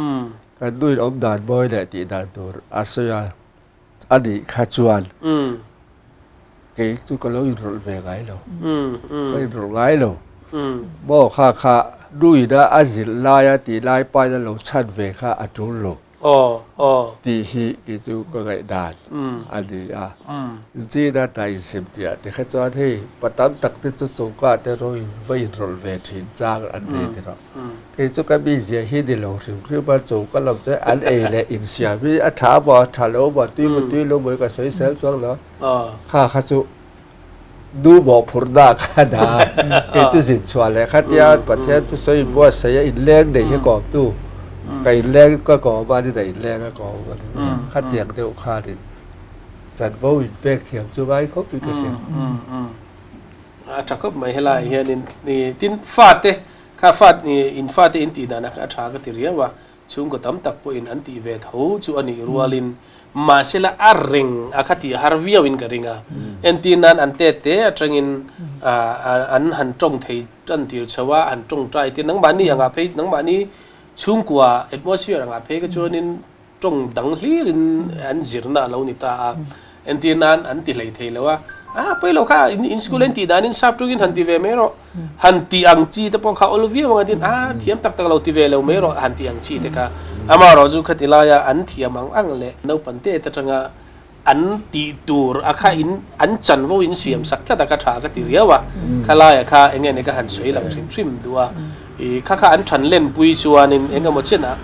Kan nuin awm dan mawi leh tih dan tur a sawi a, a nih kha chuan kei chu ka lo inrawlh ve ngai lo. Ka inrawlh ngai lo. Maw kha kha nuin a a zilh laia tih lai pain a lo chhan ve kha a tul lo. Tih hi kei chu ka ngaihdan a ni a. China hna insim tih ah te kha chuan hei pa tam tak te chu chawngka te rawng in va inrawlh ve thin chang an nei ti rawh. Kei chu ka mizia hi ni lo hrim hrim a, chawngka lam chu an ei leh insiam hi a tha maw a tha lo maw tui maw tui lo maw hi ka sawi sel chuang lo. Kha kha chu nu mawhphurhna kha a dah a, kei chu zin chhuah leh kha tia Pathian thusawi buatsaih a inleng nei hi kawmtu ka inleng ka kawm a ni inleng a kawm a ni khatiang deuh khanin chanvo inpek thiam chu ngai khawp in ka hria. A tha khawp mai helaiah hianin tin fate kha fa in fate in tih dan a tha ka ti riau a Chhungkaw tam tak pawhin an tih ve tho chu a nih rualin mahsela a reng a kha tih har viauin ka ring a. Entir nan an tet te atangin an han tawng thei tan tir chho a, han tawngtai tir nangmahni angah phei nangmahni chhungkua atmosphere angah phei kha chuanin tawng dang hlirin an zirna a lo ni ta a. Entir nan an ti hlei thei lo a, a pawi lo kha in school a in tih danin sap tungin han ti ve mai rawh, han ti ang chi te pawh kha awl viau ang a tin, a thiam tak tak lo ti ve lo mai rawh han ti ang chi te kha. Amaherawh chu khati laia an thiam ang ang leh naupang te atanga an tih tur a kha in an chanvo in siam sak tlat a kha tha ka ti riau a, khalaia kha eng nge ni ka han sawi lang hrim hrim duh a. I kha kha an than lenpui chuanin eng emaw chenah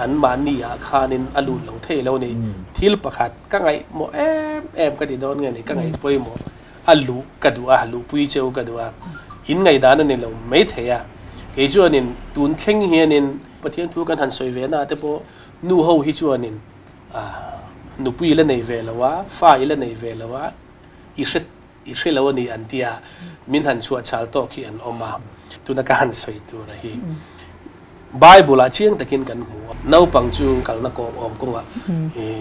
anmahni ah khanin a lut lo thei lo ni. Thil pakhat ka ngaihmawh em em ka ti dawn nge ni ka ngaihpawimawh a luh ka duh a, luhpui cheu ka duh a, in ngaihdan a ni lo mai thei a. Kei chuanin tun thleng hianin Pathian thu kan han sawi ve na te pawh nu ho hi chuanin nupui i la nei ve lo a, fa i la nei ve lo a, i hre I hre lo a ni an ti a, min han chhuah chal tawk hi an awm a. Tuna ka han sawi tur a hi Bible ah chiang takin kan hmu a, naupang chu kalna kawng awm kawngah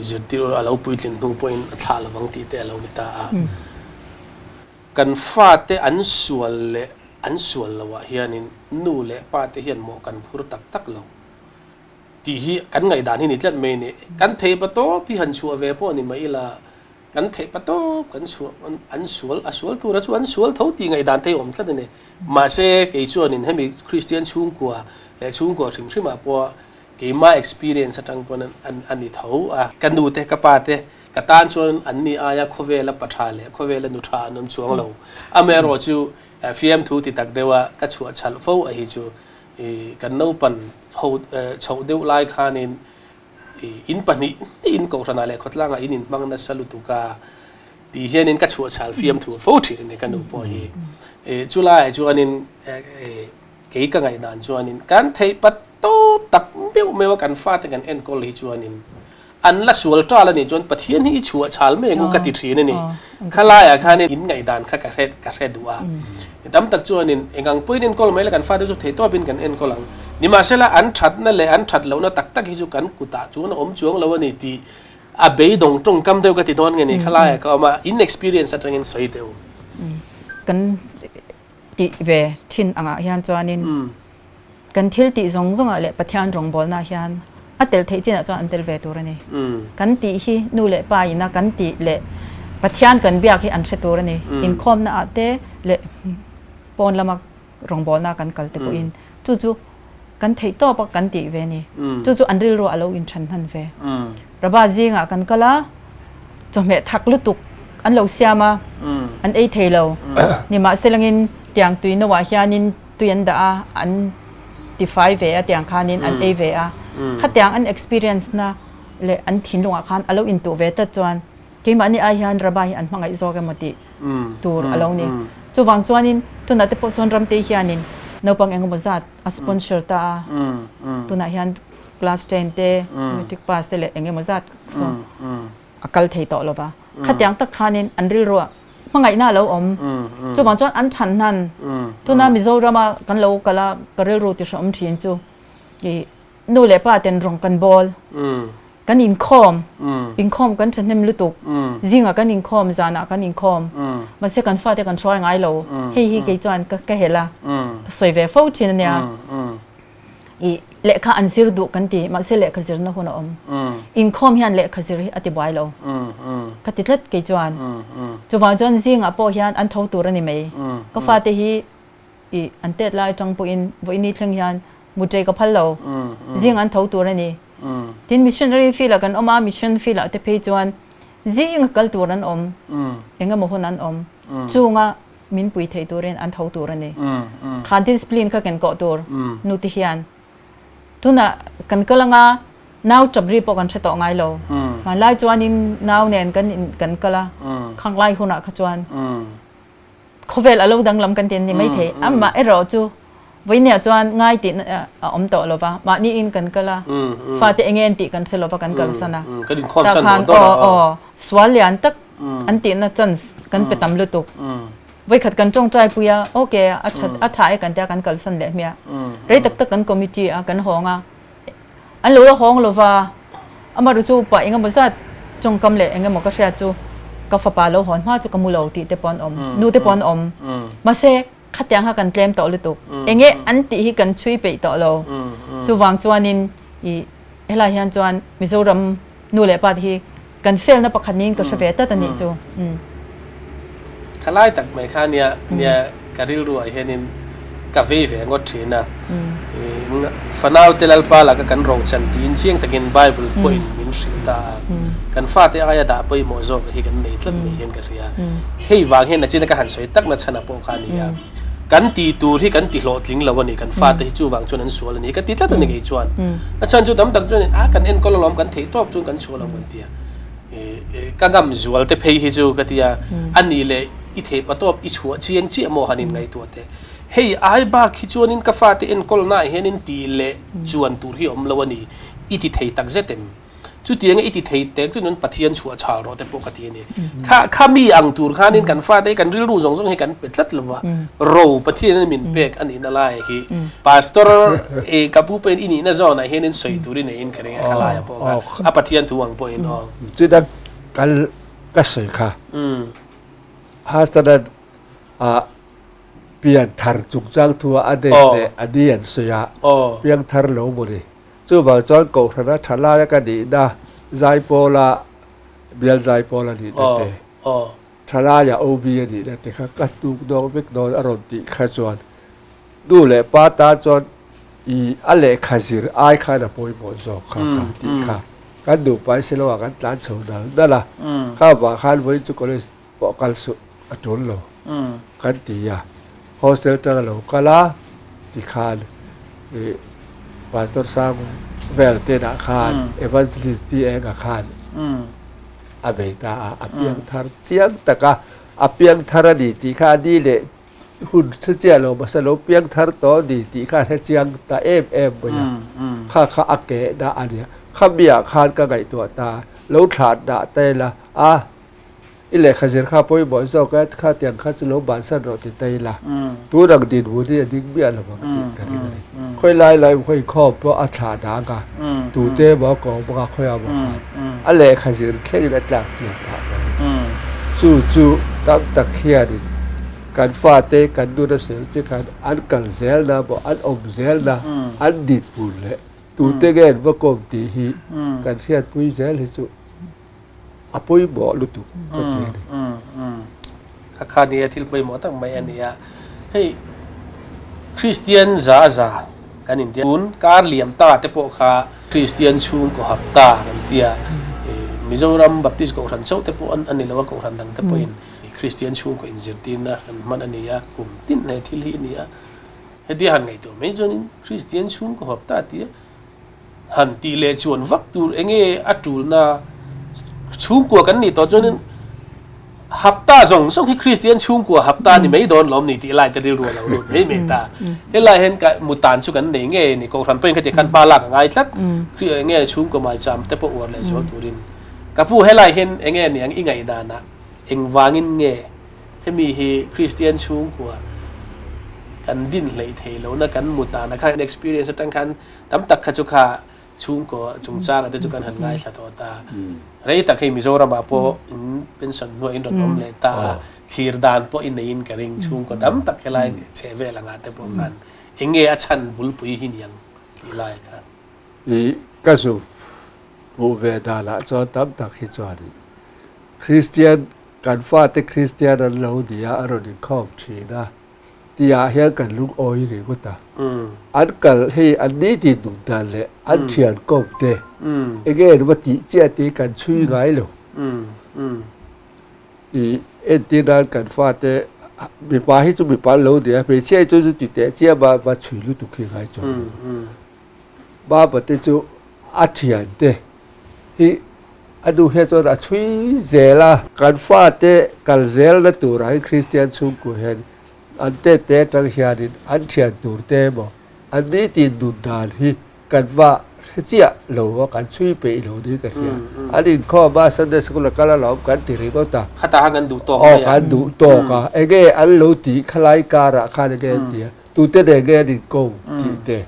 zirtir a lo puitlin hnu pawhin a thlah lovang tih te a lo ni ta a. Kan fate an sual leh an sual loh ah hianin nu leh pa te hian mawh kan phur tak tak lo tih hi kan ngaihdan hi ni tlat mai a ni. Kan theipa tawp hi han chhuah ve pawh ni mai ila Kan theih pa tawp kan chhuah an sual a sual tura chu an sual tho tih ngaihdan te hi awm tlat a ni. Mahse kei chuanin hemi Kristian chhungkua leh chhungkua hrim hrimah pawh keima experience atang pawn an a ni tho a. Ka nu te ka pa te ka tan chuan an ni aia khawvela pa tha leh khawvela nu tha an awm chuang lo. Amaherawh chu fiamthu ti tak deuha ka chhuah chhalh fo a hi chu kan naupan ho chhoh deuh lai khanin In pahnih hnih in kohhranah leh khawtlangah in inhmang nasa lutuk a tih hianin ka chhuahchhal fiam thur fo thin a ni ka nu pawh hi. Chulaiah chuanin kei ka ngaihdan chuanin kan theih pat tawp tak meuh meuh a kan fate kan enkawl hi chuanin an la sual tal a nih chuan Pathian hi i chhuahchhal mai ang u ka ti thin a ni. Khalaiah khanin in ngaihdan kha ka hre ka hre duh a. Tam tak chuanin eng ang pawhin enkawl mai la kan fate chu theihtawpin kan enkawl ang. Nimahsela an thatna leh an that lohna tak tak hi chu kan kutah chuan a awm chuang lo a ni tih a beidawng tawngkam deuh ka ti dawn nge ni khalaiah ka awm a, in experience atangin sawi teh u. Kan tih ve thin angah hian chuanin Kan thil tih zawng zawngah leh Pathian rawngbawlnaah hian a tel theih chinah chuan an tel ve tur a ni. Kan tih hi nu leh pa ina kan tih leh Pathian kan biak hi an hre tur a ni. Inkhawmnaah te leh pawn lama rawngbawlna kan kal te pawhin chu chu kan theih tawp a kan tih ve a ni. Chu chu an rilruah a lo inthan hnan ve. Rabba zingah kan kal a, chawhmeh thak lutuk an lo siam a, an ei thei lo. Nimahselangin tiang tui noah hianin tui an dah a, an tifai ve a tiang khanin an ei ve a. Khatiang an experience na leh an thinlungah khan a lo intuh ve tlat chuan keimahni ai hian Rabba hi an hmangaih zawk emaw tih tur a lo ni. Chuvang chuanin tunah te pawh sawn Ramtei hianin naupang engemaw zat a sponsor ta a, tunah hian class 10 te, matric pass te leh engemaw zat sawn a kal thei tawh lo va. Khatiang tak khanin an rilruah. Hmangaihna a lo awm. Chuvang chuan an chhan hnan. Tuna Mizorama kan lo kal a, ka rilru ti hrehawm thin chu i nu leh pa ten rawng kan bawl, kan inkhawm, inkhawm kan thahnem lutuk, zingah kan inkhawm, zanah kan inkhawm, mahse kan fate kan hruai ngai lo. Hei hi kei chuan ka helh a, ka sawi ve fo thin a nia. I lehkha an zir duh kan ti, mahse lehkha zirna hun a awm. Inkhawm hian lehkha zir hi a ti buai lo. Ka ti tlat kei chuan. Chuvang chuan zingah pawh hian an tho tur a ni mai. Ka fate hi i an tet lai atang pawhin vawiini thleng hian mutei ka phal lo. Zing an tho tur a ni. Tin, missionary field-ah kan awm a, mission field-ah te phei chuan zinga kal tur an awm, engemaw hun an awm. Chunga min pui thei turin an tho tur a ni. Kha discipline kha ken kawh tur nu te hian tunah kan kal anga nau tap ri pawh kan hre tawh ngai lo. Hmanlai chuanin nau nen kan in kan kal a, khang lai hunah kha chuan khawvel a lo danglam kan ti an ni maithei. Amah erawh chu Vawinia chuan ngai tih a awm tawh lo va, mahni in kan kal a, fate enge an tih kan hre lo va kan kalsan a. Tah khan aw aw sual lian tak an tihna chance kan pe tam lutuk. Vawikhat kan tawngtai pui a, ok a tha a tha e kan tia kan kalsan leh hmiah. Rei tak tak kan committee a kan hawng a, an lo la hawng lo va, amaherawh chu upa engemaw zat tawngkam leh engemaw ka hriat chu ka fapa lo hawn hma chu ka mu lo tih te pawh an awm, nu te pawh an awm. Mahse Khatiang kha kan tlem tawh lutuk. Enge an tih hi kan chhui peih tawh lo. Chuvang chuanin i helai hian chuan Mizoram nu leh pa te hi kan felna pakhat niin ka hre ve tlat a nih chu. Khalai tak mai kha nia nia ka rilru ah hianin ka vei ve ngawt thin a. Fanau te Lalpa laka kan rochan tiin chiang takin Bible pawhin min hrilh ta a. Kan fate aia dah pawimawh zawk hi kan nei tlat mai hian ka hria. Hei vang hian nachina ka han sawi tak na chhan a pawh kha a ni a. Kan ti tur hi kan ti hlawhtling lo a ni, kan fate hi chuvang chuan an sual a ni ka ti tlat a ni kei chuan. A chhan chu tam tak chuan a kan enkawl alawm kan theih tawp chuan kan chhuah lo kan ti a. Ka ngam zual te phei hi chu ka ti a, a nih leh i theih pa tawp i chhuah chiang chiah maw han inngaihtuah teh. Hei ai bak hi chuanin ka fate enkawlnaah hianin tih leh chuan tur hi a awm lo a ni, i ti thei tak zet em? Chutianga i ti thei tek chu nun Pathian chhuah chhal rawh te pawh ka ti a ni. Kha kha mi ang tur khanin kan fate hi kan rilru zawng zawng hi kan pe tlat lo va, ro Pathianin min pek a nihna lai hi Pastor i ka pu pawhin i nihna zawnah hianin sawi tur i neiin ka ring a kha laia pawh kha a Pathian thu ang pawhin aw. Chuta kal ka sawi kha Pastor-a'n a pian thar chungchang thu a nei leh a ni an sawi a, piangthar lo maw ni. Chuvang chuan Kohhrana tha laia ka nihna Zaipawla bial Zaipawl a nihna te, tha laia OB a nihna te kha ka tuk dawk vek dawn a rawn tih kha chuan nu leh pa tan chuan i a lehkha zir ai khan a pawimawh zawk kha kha tih kha kan nupa in Shillong ah kan tlan chho nal nal a, kha vang khan vawiin chu college pawh kal suh a tul lo kan ti a, hostel tang a lo kal a tikhan ih Pastor Sang vel te nah khan Evangelist ti eng ah khan a bei ta a, a piang thar chiang tak a, a piang thar a ni tih kha a ni leh hun hre chiah lo mahse lo piang thar tawh a ni tih kha a hre chiang ta em em mai a, kha kha a kehna a nia, khami ah khan ka ngaihtuah ta lo thlan dah ta ila a. I lehkha zir kha pawimawh zawk e, kha tiang kha chu lo bansan rawh ti ta ila, tun ang dinhmun hi a ding miah lo ang tih ka ring a ni. Khawi lai lai khawi inkhawm pawh a thlah dang a, tute emaw a kawm bawk a, khawi ah maw khan a lehkha zir thlengin a tlak tliak phah ka ring. Chu chu tam tak hianin kan fate kan nuna sawi ang che khan an kal zelna maw an awm zelna an dinhmun leh tute nge an va kawm tih hi kan hriatpui zel hi chu a pawimawh lutuk ka ti a ni. Kha kha nia thil pawimawh tak mai a ni a. Hei Kristian za a za kan intia tun kar liam ta te pawh kha Kristian chhungkaw hap ta kan tia. Mizoram Baptist Kohhran chauh te pawh a ni lo a, Kohhran dang te pawhin Kristian chhungkaw inzirtirna kan hman a ni a, kum tin he thil hi a ni a. Hetia han ngaihtuah mai chuanin Kristian chhungkaw hap ta tia Han tih leh chuan vak tur enge a tulna chhungkua kan nih tawh chuanin hapta zawng zawng hi Kristian chhungkua hapta ni mai dawn lawm ni tih lai te rilru a lo lut mai mai ta. Helai hian ka mutan chu kan nei nge ni Kohhran pawhin khatiang khan hma lak a ngai tlat. Kri enge chhungkua maicham te pawh uar leh zual turin. Ka pu helai hian enge niang i ngaihdanah engvangin nge? Hemi hi Kristian chhungkua kan din hleih thei lohna kan mu tana kha experience atang khan tam tak kha chu kha chhungkaw chungchanga te chu kan han ngaithla tawh ta. Rei tak hei Mizoramah pawh in pension hnuah in rawn awm leh ta a, thlir dan pawh i neiin ka ring chhungkaw tam tak helai chheh vel angah te pawh khan eng nge a chhan bulpui hi niang tih lai kha. I ka zu hmuh ve danah chuan tam tak hi chuanin Kristian kan fate Kristian an lo ni a, a rawn inkhawm thin a tihah hian kan lungawi ringawt a. An kal hei an nitin nung dan leh an thian kawm te enge an va tih chiah tih kan chhui ngai lo. I entir nan kan fate mipa hi chu mipa an lo ni a, hmeichhia hi chu chu ti teh chiam a va chhui lutuk hi ngai chuang lo. Baba te chu a thian te hi a nu hian chuan a chhui zel a. Kan fate kal zelna turah hian Kristian chhungkua hian an tet te atang hianin an thian tur te emaw an nitin nun dan hi kan va hre chiah lo a, kan chhui peih lo niin ka hria. An inkhawm a, Sunday School a kal alawm kan ti ringawt a. Khatah khan kan duh tawk mai a. Aw kan duh tawk a, enge an lo tih khalai karah khan enge an ti a. Tute nen nge an inko tih te,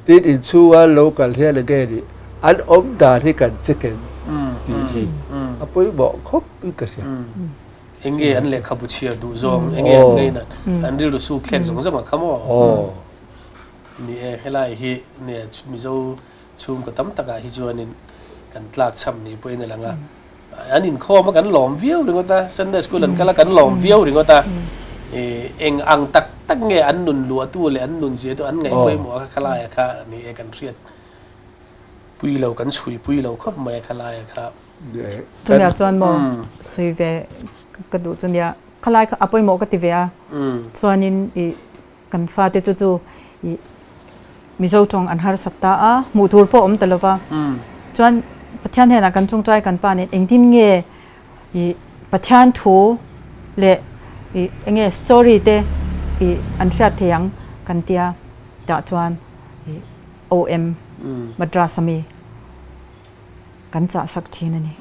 tin inchhunga an lo kal hian enge nih an awm dan hi kan check em tih hi a pawimawh khawp in ka hria. Enge an lehkhabu chhiar duh zawng, enge an ngainat, an rilru suk thlek zawng zawng a kha maw? Ni e, helai hi nia Mizo chhungkaw tam takah hi chuanin kan tlak cham ni pawhin a lang a. An inkhawm a kan lawm viau ringawt a, Sunday school an kal a kan lawm viau ringawt a, eng ang tak tak nge an nun luahtu leh an nun zia chu an ngaih pawimawh a kha khalaia kha ni e kan hriat pui lo kan chhui pui lo khawp mai a khalaia kha. Chumia chuan maw sawi ve ka duh chu nia, khalai kha a pawimawh ka ti ve a, chuanin i Kan fate chu chu i Mizo tawng an harsat ta a, hmuh tur pawh awm ta lo va. Chuan Pathian hnenah kan tawngtai kan pa nen engtin nge i Pathian thu leh i enge story te i an hriat thei ang kan tia tah chuan i OM Madras ami kan chah sak thin a ni.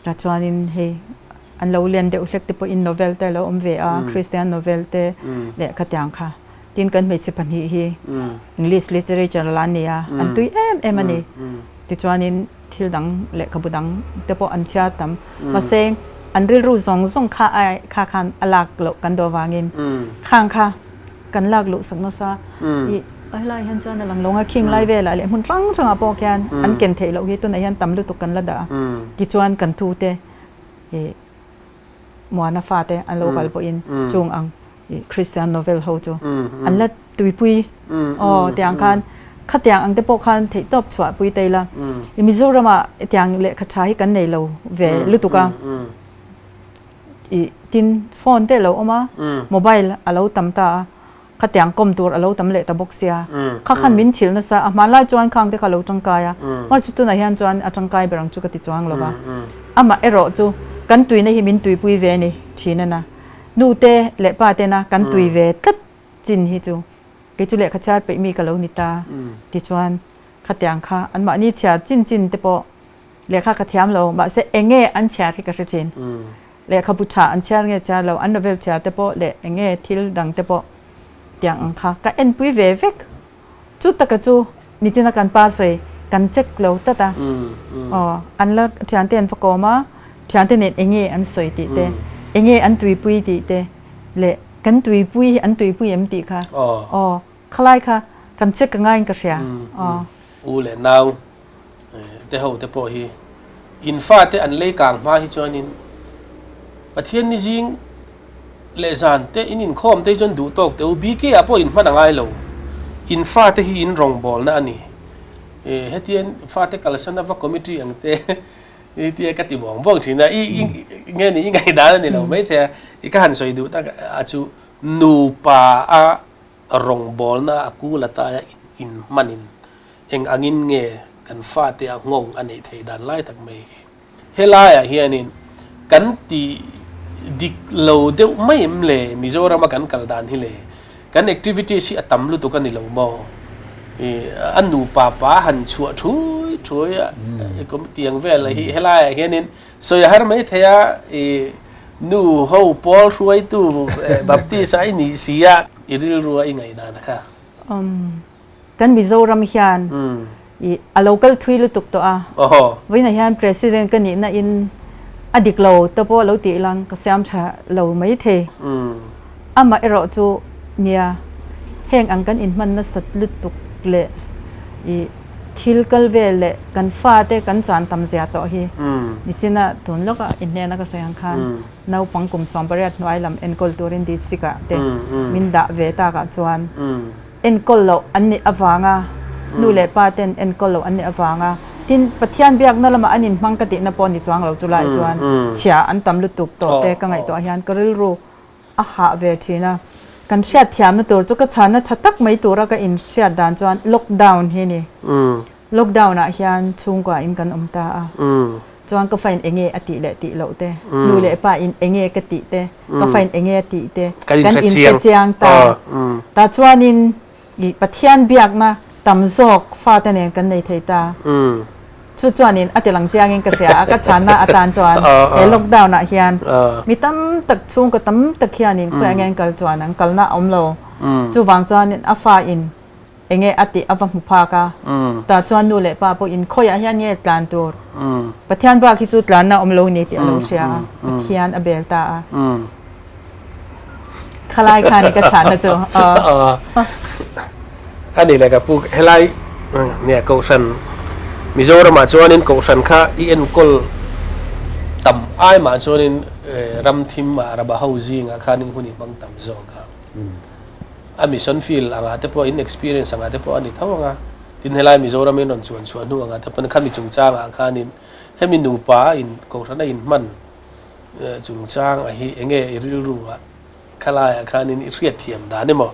Tah chuanin hei an lo lian deuh hlek te pawhin novel te a lo awm ve a, Christian novel te leh khatiang kha. Tin kan hmeichhe pahnih hi English literature la an ni a, an tui em em a ni. Tichuanin thil dang lehkhabu dang te pawh an chhiar tam. Mahse an rilru zawng zawng kha ai kha khan a lak loh kan duh avangin khang kha kan lak luh sak nasa. I helai hian chuan a lang lo ang a, khing lai velah leh hmun hrang hrangah pawh khian an ken theih loh hi tunah hian tam lutuk kan la dah a. Tichuan kan thute i Muana fate an lo kal pawhin chung ang i Christian novel ho chu an la tuipui aw tiang khan khatiang ang te pawh khan theihtawp chhuah pui ta ila i Mizoramah tiang lehkha tha hi kan nei lo ve lutuk a i tin phone te a lo awm a mobile a lo tam ta a Khatiang kawm tur a lo tam leh ta bawk sia. Kha khan min chhilh nasa a, hmanlai chuan khang te kha a lo tangkai a, hmar chu tunah hian chuan a tangkai ber ang chu ka ti chuang lo va. Amah erawh chu kan tuina hi min tuipui ve a ni thin a na. Nu te leh pa tena kan tui ve tlat chin hi chu kei chu lehkha chhiar peih mi ka lo ni ta tichuan khatiang kha anmahni chhiar chin chin te pawh lehkha ka thiam lo mahse eng nge an chhiar hi ka hre thin. Lehkhabu tha an chhiar nge chhiar lo, an novel chhiar te pawh leh eng nge thil dang te pawh tiang ang kha ka enpui ve vek. Chu taka chu nichina kan pa sawi kan check lo tlat a, aw an la thiante an va kawm a, thiante nen eng nge an sawi tih te, eng nge an tuipui tih te leh kan tuipui hi an tuipui em tih kha aw khalai kha kan check a ngaiin ka hria aw. U leh nau te ho te pawh hi in fate an lei kang hma hi chuanin Pathian ni zing leh zan te in inkhawm te hi chuan duh tawk teh u BK ah pawh in hman a ngai lo in fate hi in rawngbawlna a ni hetiang fate kalsan ava committee ang te i tia ka ti buang buang thin a i nge ni i ngaihdan a ni lo maithei a i ka han sawi duh tak a chu nupa a rawngbawlna a kul ataia inhmanin Eng angin nge kan fate a nghawng a neih theih dan lai tak mai hi? Helaiah hianin kan ti dik lo deuh mai em le? Mizorama kan kal dan hi le kan activities hi a tam lutuk a ni lo maw? I a nupa pa han chhuah thui thui a tiang vel hi helaiah hianin sawi a har mai thei a i. Nu ho pawl hruaitu Baptist a i nih si a, i rilru a i ngaihdan a kha. Umm kan Mizoram hian i a lo kal thui lutuk tawh a, vawiinah hian President ka nihna in a dik lo te pawh lo tih lang ka siam tha lo mai thei. Amah erawh chu nia heng ang kan inhman nasat lutuk leh i thil kal vel leh kan fate kan chan tam zia tawh hi nichina tun lawka i hnena ka sawi ang khan naupang kum 18 hnuai lam enkawl turin district ah te min dah ve takah chuan enkawl loh an nih avanga nu leh pa ten enkawl loh an nih avanga tin Pathian biakna lamah an inhmang ka tihna pawh ni chuang lo chulai chuan chhia an tam lutuk tawh te ka ngaihtuah hian ka rilru a hah ve thin a, kan hriat thiamna tur chu ka chhanna tha tak mai tura ka inhriat dan chuan lockdown hi ni. Lockdown ah hian chhungkua in kan awm ta a, chuan ka fain enge a tih leh tih loh te, nu leh pa in enge ka tih te, ka fain enge a tih te kan inhre chiang ta. Ta chuanin I Pathian biakna tam zawk fate nen kan nei thei ta. Chu chuanin a tilang chiangin ka hria a, ka chhanna atan chuan he lockdown ah hian mi tam tak chhungkaw tam tak hianin khawiah nge an kal chuan an kalna a awm lo. Chuvang chuanin a fa in enge a tih a va hmu phak a, tah chuan nu leh pa pawhin khawiah hian nge tlan tur Pathian bak hi chu tlanna a awm lo ni tih a lo hria a, Pathian a bel ta a. Khalai kha ni ka chhana chu. Ani le ka pu helai nia kohhran Mizoramah chuanin kohhran kha i enkawl tam ai mah chuanin ram thim ah raba ho zingah khanin hun i hmang tam zawk a. A mission field angah te pawh in experience angah te pawh a ni tho ang a. Tin helai Mizoram in rawn chuan chhuah hnu angah te pawhin khami chungchangah khanin hemi nupa in kohhran a inhman Chungchang a hi enge i rilru ah khalai ah khanin i hriat thiam dan emaw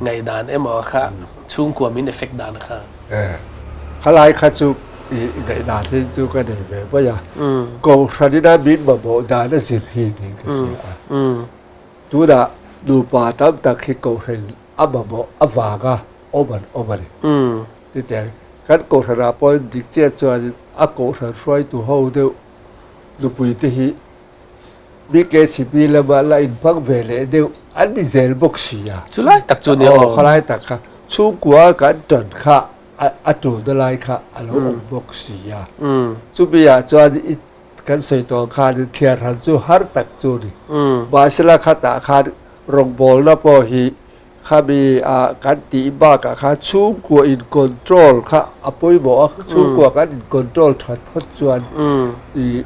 ngaih dan emaw kha chhungkua min effect dan kha. Khalai kha chu i ngaih dan hi chu ka nei ve mai a, Kohhran ina min mamawh dan a zir hi niin ka hria a. Tunah nupa tam tak hi Kohhran a mamawh avanga awm an awm a ni. Titiang kan Kohhran ah pawhin dik chiah chuanin a Kohhran hruaitu ho deuh Nupui te hi BKCP lama la inhmang ve leh deuh an ni zel bawk si a. Chu lai tak chu ni aw. Aw, khalai tak kha chhungkua kan tan kha a tulna lai kha a lo awm bawk si a. Chumi ah chuan i kan sawi tawh ang khan thliar han chu har tak chu ni. Mahsela khatah khan rawngbawlna pawh hi Khami ah kan tih bakah khan chhungkua in control kha a pawimawh a, chhungkua kan in control that phawt chuan i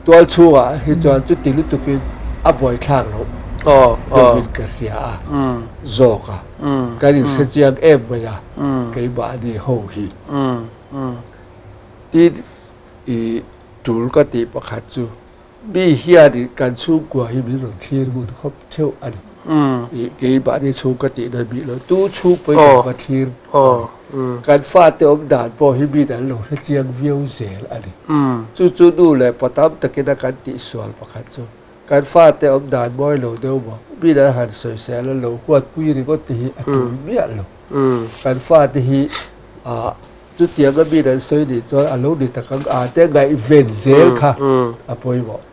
tual chhungah hi chuan chuti lutukin a buaithlak loh deuhin ka hria a, zawk a, kan in hre chiang em mai a keimahni ho hi. Tin i tul ka tih pakhat chu Mi hianin kan chhungkua hi min rawn thlir ngun khawp theuh a ni. I keimahni chhung ka tih na bih lo, tu chhung pawhin kan va thlir a ni. Kan fate awm dan pawh hi min an lo hre chiang viau zel a ni. Chu chu nu leh pa tam takin a kan tihsual pakhat chu kan fate awm dan mawi lo deuh maw, min an han sawisel a lo huatpui ringawt te hi a tul miah lo. Kan fate hi ah Chutianga mi an sawi nih chuan a lo ni tak ang a te ngaihven zel kha a pawimawh.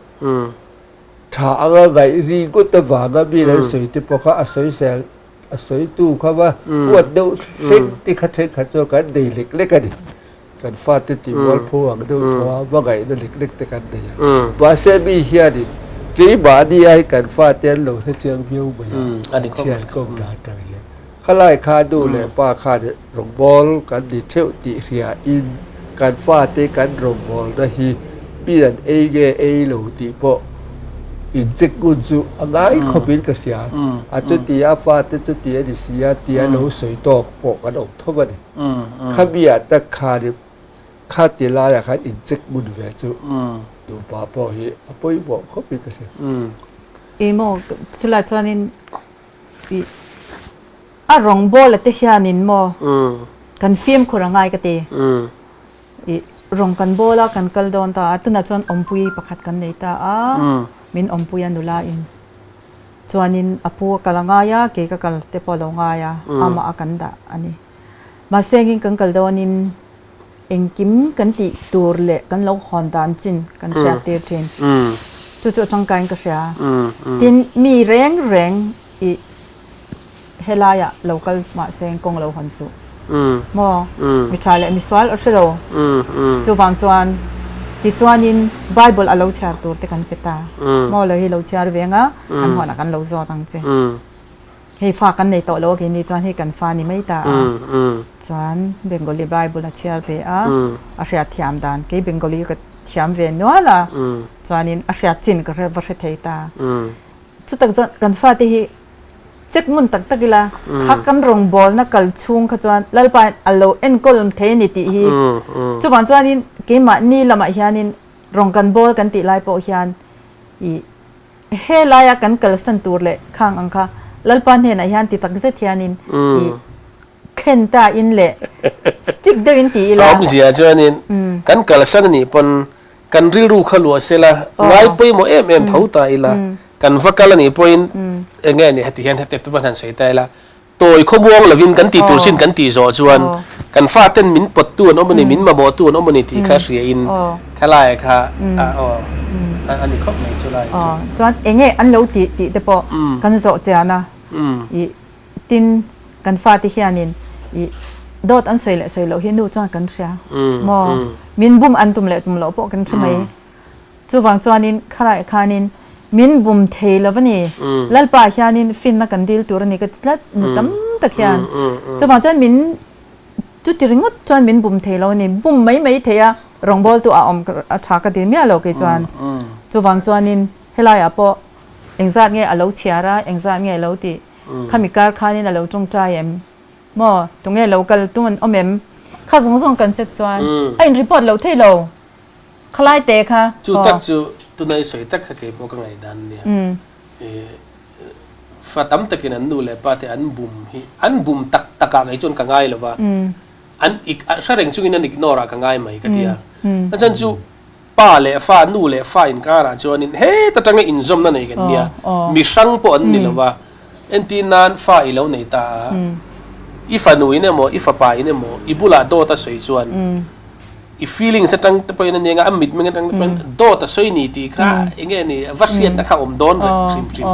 Tha anga ngaih ri ngawt avanga mi an sawi te pawh kha a sawisel a sawitu kha va huat deuh thleng te kha thenkhat chuan kan nei lek lek a ni. Kan fate tih mualpho ang deuh thaw a va ngaihna lek lek te kan nei a. Mahse mi hianin keimahni ai kan fate an lo hrechiang viau mai a, thian kawm dan atang hian. Khalai kha nu leh pa khan rawngbawl kan ni theuh tih hria in kan fate kan rawngbawlna hi mi an ei nge ei lo tih pawh in check ngun chu a ngai khawp in ka hria. A chuti a fate chuti a ni si a tia lo sawi tawk pawh kan awm thawm a ni. Khami ah tak khan kha ti laiah khan in check ngun ve chu nupa pawh hi a pawimawh khawp in ka hria. Emaw chulai chuanin I a rawngbawla te hianin maw kan fimkhur a ngai ka ti. I rawng kan bawl a kan kal dawn ta a, tunah chuan awmpui pakhat kan nei ta a, min awmpui a nula in. Chuanin a pu a kal a ngai a, kei ka kal te pawh a lo ngai a, amah a kan dah a ni. Mahse engin kan kal dawnin engkim kan tih tur leh kan lo hawn dan chin kan hriat tir thin. Chu chu a tangkaiin ka hria. Tin, mi reng reng i helaiah lo kal mahse kawng lo hawn suh. Maw? Mi tha leh mi sual a hre lo. Chuvang chuan tichuanin Bible a lo chhiar tur te kan pe ta. Maw lo hi lo chhiar ve anga kan huanah kan lo zawt ang che. Hei fa kan nei tawh lo a keini chuan hei kan fa ni mai ta a. Chuan Bengali Bible a chhiar ve a, a hriat thiam dan kei Bengali ka thiam ve nual a, chuanin a hriat chin ka va hre thei ta. Chutak chuan kan fate hi check ngun tak tak ila, kha kan rawngbawlna kal chhung kha chuan Lalpa in a lo enkawl thei a ni tih hi. Chuvang chuanin keimahni lamah hianin rawng kan bawl kan tih lai pawh hian ih helaia kan kalsan tur leh khang ang kha Lalpa hnenah hian ti tak zet hianin ih thlen ta in leh stick deuh in ti ila. A awmzia chuanin kan kalsan a nih pawn Kan rilru kha luah sela, ngai pawimawh em em tho ta ila, kan va kal a nih pawhin eng nge ni heti hian heti pawn han sawi ta ila, tawi khawmuang lovin kan tih tur sin kan tih zawh chuan kan faten min pawttu an awm a ni, min mamawhtu an awm a ni tih kha hria in khalai kha aw a ni khawp mai chu lai chu. Chuan eng nge an lo tih tih te pawh kan zawh chian a, ih Tin, kan fate hianin ih dawt an sawi leh sawi loh hi nu chuan kan hria maw? Min bum an tum leh tum loh pawh kan hre mai. Chuvang chuanin khalaiah khanin min bum thei lo a ni. Lalpa hianin finna kan dil tur a ni ka ti tlat nu tam tak hian. Chuvang chuan min chuti ringawt chuan min bum thei lo a ni. Bum mai mai thei a rawngbawltu a awm a tha ka ti miah lo kei chuan. Chuvang chuanin helaiah pawh engzat nge a lo chhiar a, engzat nge a lo tih. Khami kar khanin a lo tawngtai em? Maw? Tunge lo kal tum an awm em? Kha zawng zawng kan check chuan a in report loh thei lo. Khalai te kha. Chu tak chu tuna i sawi tak kha kei pawh ka ngaihdan a nia. Fa tam takin an nu leh pa te an bum hi an bum tak tak ah kei chuan ka ngai lo va. An hre reng chungin an ignore ah ka ngai mai ka ti a. A chhan chu Pa leh fa, nu leh fa inkarah chuanin heta tanga inzawmna nei kan nia, mi hrang pawh an ni lo va. Entir nan fa i lo nei ta a, i fanu in emaw, i fapa in emaw i bulah dawt a sawi chuan i feelings atang te pawhin a nia nga, a mitmeng atang te pawhin dawt a sawi ni tih kha eng nge ni va hriatna kha awm dawn reng hrim hrim.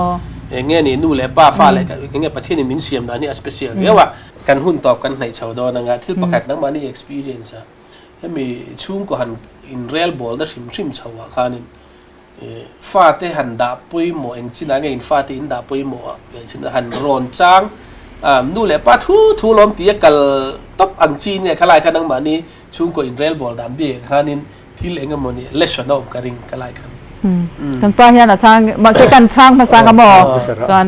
Eng nge ni nu leh pa, fa leh eng nge Pathianin min siam dan hi a special viau a. Kan hun tawp kan hnaih chho dawn anga thil pakhat nangmahni experience a. Hemi chhungkaw han inrel bawlna hrim hrim chho ah khanin fate han dah pawimawh eng chinah nge in fate in dah pawimawh ah han rawn chang nu leh pa thu thu lawm tih a kal tawp ang chi nge khalai kha nangmahni chhungkaw inrel bawl dan bik ah khanin thil eng emaw ni lesson a awm ka ring khalai khan. Kan pa hian a chhang mahse kan chhang hmasa nga maw chuan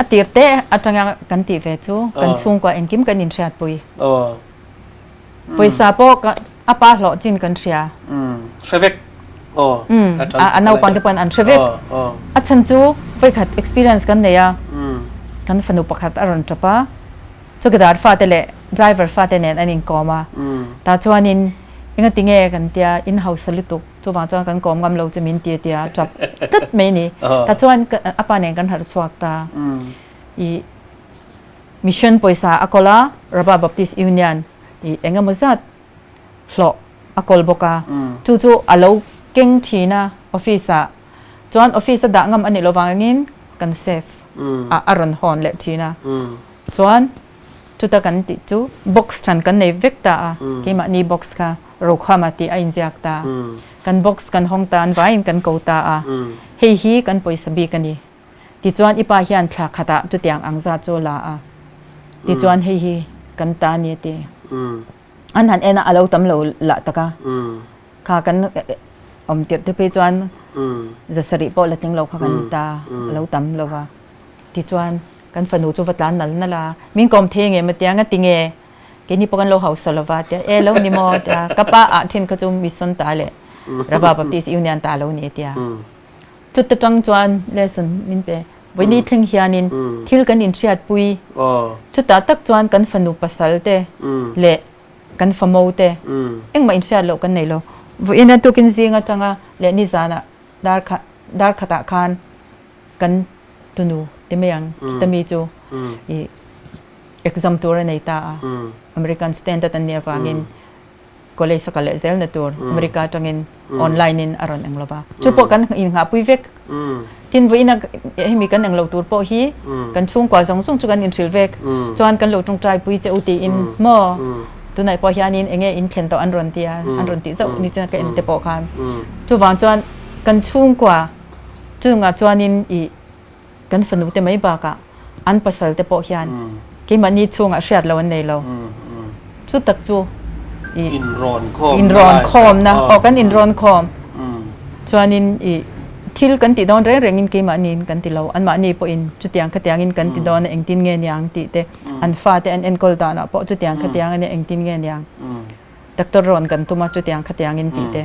a tir te atanga kan tih ve chu kan chhungkua engkim kan inhriatpui. Pawisa pawh ka a pa hlawh chin kan hria. Hre vek. Aw. A naupang te pawhin an hre vek. A chhan chu vawikhat experience kan nei a. Kan fanu pakhat a rawn tap a. Chawkidar fate leh driver fate nen an inkawm a. Tah chuanin engati nge kan tia in hausa lutuk chuvang chuan kan kawm ngam lo che min ti a tia tap tlat mai a ni. Tah chuan a pa nen kan harh chhuak ta. Ih. Mission pawisa a kawl a, Rabah Baptist Union i eng emaw zat hlawh a kawl bawk a, chu chu a lo keng thin a office ah, chuan office a dah ngam a nih loh vangin kan safe ah a rawn hawn leh thin a, chuan chuta kan tih chu box hran kan nei vek ta a, keimahni box kha Rokhama tih a inziak ta, kan box kan hawng ta an vaiin kan ko ta a, hei hi kan pawisa bik a ni. Tichuan i pa hian thla khatah chutiang ang zat chu a la a, tichuan hei hi kan ta a ni a ti. An han en a, a lo tam lo lah tak a, kha kan awm tirh te phei chuan zasarih pawh la tling lo kha kan ni ta, a lo tam lo va. Tichuan kan fanu chu va tlan nal nal a, min kawm thei nge maw tia, ngati nge keini pawh kan lo hausa lo va tia, e lo ni maw tia, ka pa ah thin kha chu mission ta leh Rabba Baptist Union ta a lo ni tia. Chuta tang chuan lesson min pe. Vawiini thleng hianin thil kan inhriatpui. Chutah tak chuan kan fanu pasal te leh kan famo te engmah inhriat loh kan nei lo. Vawiina tukin zing atanga leh nizanah dar khat dar khatah khan kan tunu ti mai ang khita mi chu ih exam tur a nei ta a. American standard an nih avangin. College a kal leh zel na tur America atangin online in a rawn eng lo va. Chu pawh kan innghahpui vek. Tin vawiina hemi kan eng lo tur pawh hi kan chhungkua zawng zawng chu kan inhrilh vek. Chuan kan lo tawngtai pui che u tiin maw tunah pawh hianin enge in thlen tawh an rawn ti a, an rawn tih zauh ni chuan ka en te pawh khan. Chuvang chuan kan chhungkua chungah chuanin ih Kan fanu te mai bakah an pasal te pawh hian keimahni chhungah hriat lo an nei lo. Chu tak chu i inrawn khawmna aw kan inrawn khawm chuanin i thil kan tih dawn reng rengin keimahniin kan ti lo. Anmahni pawhin chutiang khatiangin kan ti dawn a engtin nge niang tih te an fate an enkawl danah pawh chutiang khatiang a nia engtin nge niang. Doctor rawn kan tum a chutiang khatiangin tih te.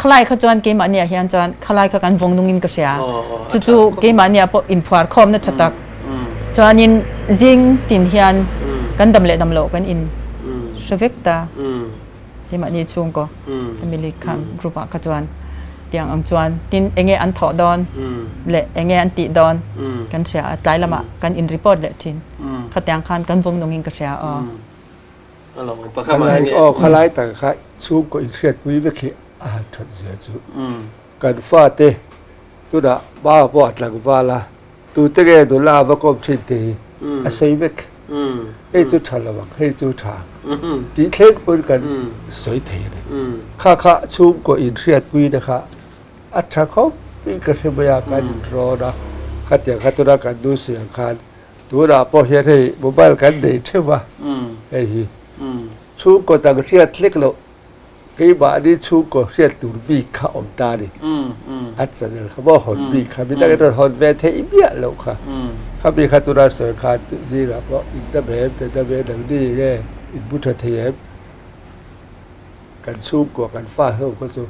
Khalai kha chuan keimahniah hian chuan khalai kha kan vawng nungin ka hria. Chu chu keimahniah pawh inphuar khawmna tha tak. Chuanin zing tin hian kan dam leh dam loh kan in hre vek ta. Keimahni chhungkaw family khan group ah kha chuan tiang ang chuan tin enge an thawh dawn leh enge an tih dawn kan hria a tlai lamah kan in report leh thin. Khatiang khan kan vawng nungin ka hria aw. Aw khalai tak kha chhungkaw inhriatpui vek hi a han that zia chu kan fate tunah ba pawh a tlangval a tute nge nula va kawm thin te hi a sawi vek hei chu tha lo ang hei chu tha ang tih thleng pawn kan sawi thei a ni kha kha chhungkaw inhriatpui na kha a tha khawp in ka hre mai a kan inrawn a khatiang kha tuna kan nu sawi ang khan Tunah pawh hian hei mobile kan nei theuh a, hei hi chhungkaw dang hriat hlek loh keimahni chhungkaw hriat tur bik kha awm ta a ni. A channel kha maw hawn bik kha midang in rawn hawn ve theih miah loh kha. Khami kha tuna sawi khan zingah pawh in dam em, te dam em, nangni nge in bu tha thei em? Kan chhungkua kan fa ho kha chu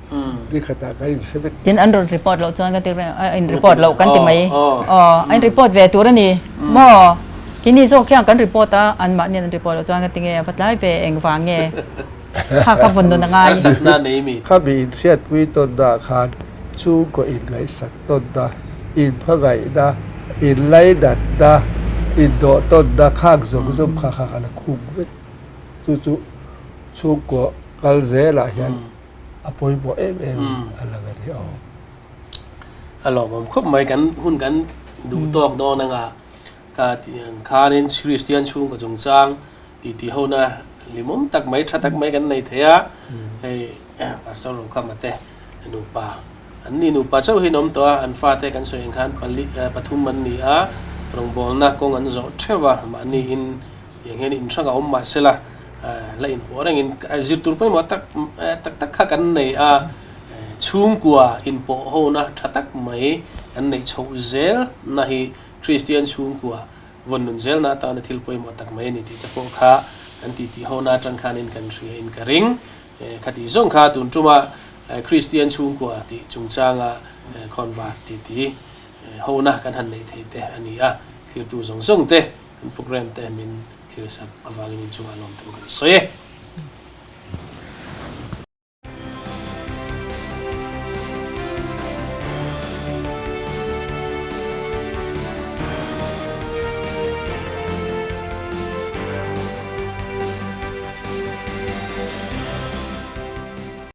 ni khatah kan inhre vek. Tin an rawn report loh chuan ka ti reng a in report loh kan ti mai aw a in report ve tur a ni maw kini zawk hian kan report a an mahni an report loh chuan ka ti nge va tlai ve eng vang nge kha ka vawn nun a ngai. Khami inhriatpui tawnna khan chhungkaw inngaihsak tawnna, inhmangaihna, inlainatna, indawh tawnna khang zawng zawng kha kha a la khung vek. Chu chu Chhungkaw kal zelah hian a pawimawh em em a lang a ni aw. A lawmawm khawp mai kan hun kan duh tawk dawn anga ka tih ang khanin Kristian chhungkaw chungchang titi hona limawm tak mai tha tak mai kan nei thei a, hei Pastor Rokhama te nupa an ni nupa chauh hi an awm tawh a, an fate kan sawi ang khan pali pathum an ni a, rawngbawlna kawng an zawh theuh a, mahni in Tiang hian inhrang a awm mah sela, la inpawh rengin zir tur pawimawh tak tak tak kha kan nei a, chhungkua inpawh hona tha tak mai kan neih chhoh zel na hi Kristian chhungkua vawn nun zelna atana thil pawimawh tak mai a ni tih te pawh kha kan titi hona atang khanin kan hria in ka ring. Khati zawng kha tun tuma Kristian chhungkua tih chungchanga khawnvar titi hona kan han neih theih te a ni a, thlirtu zawng zawng te Kan program te min thil sak avangin inchungah lawm thu kan sawi e.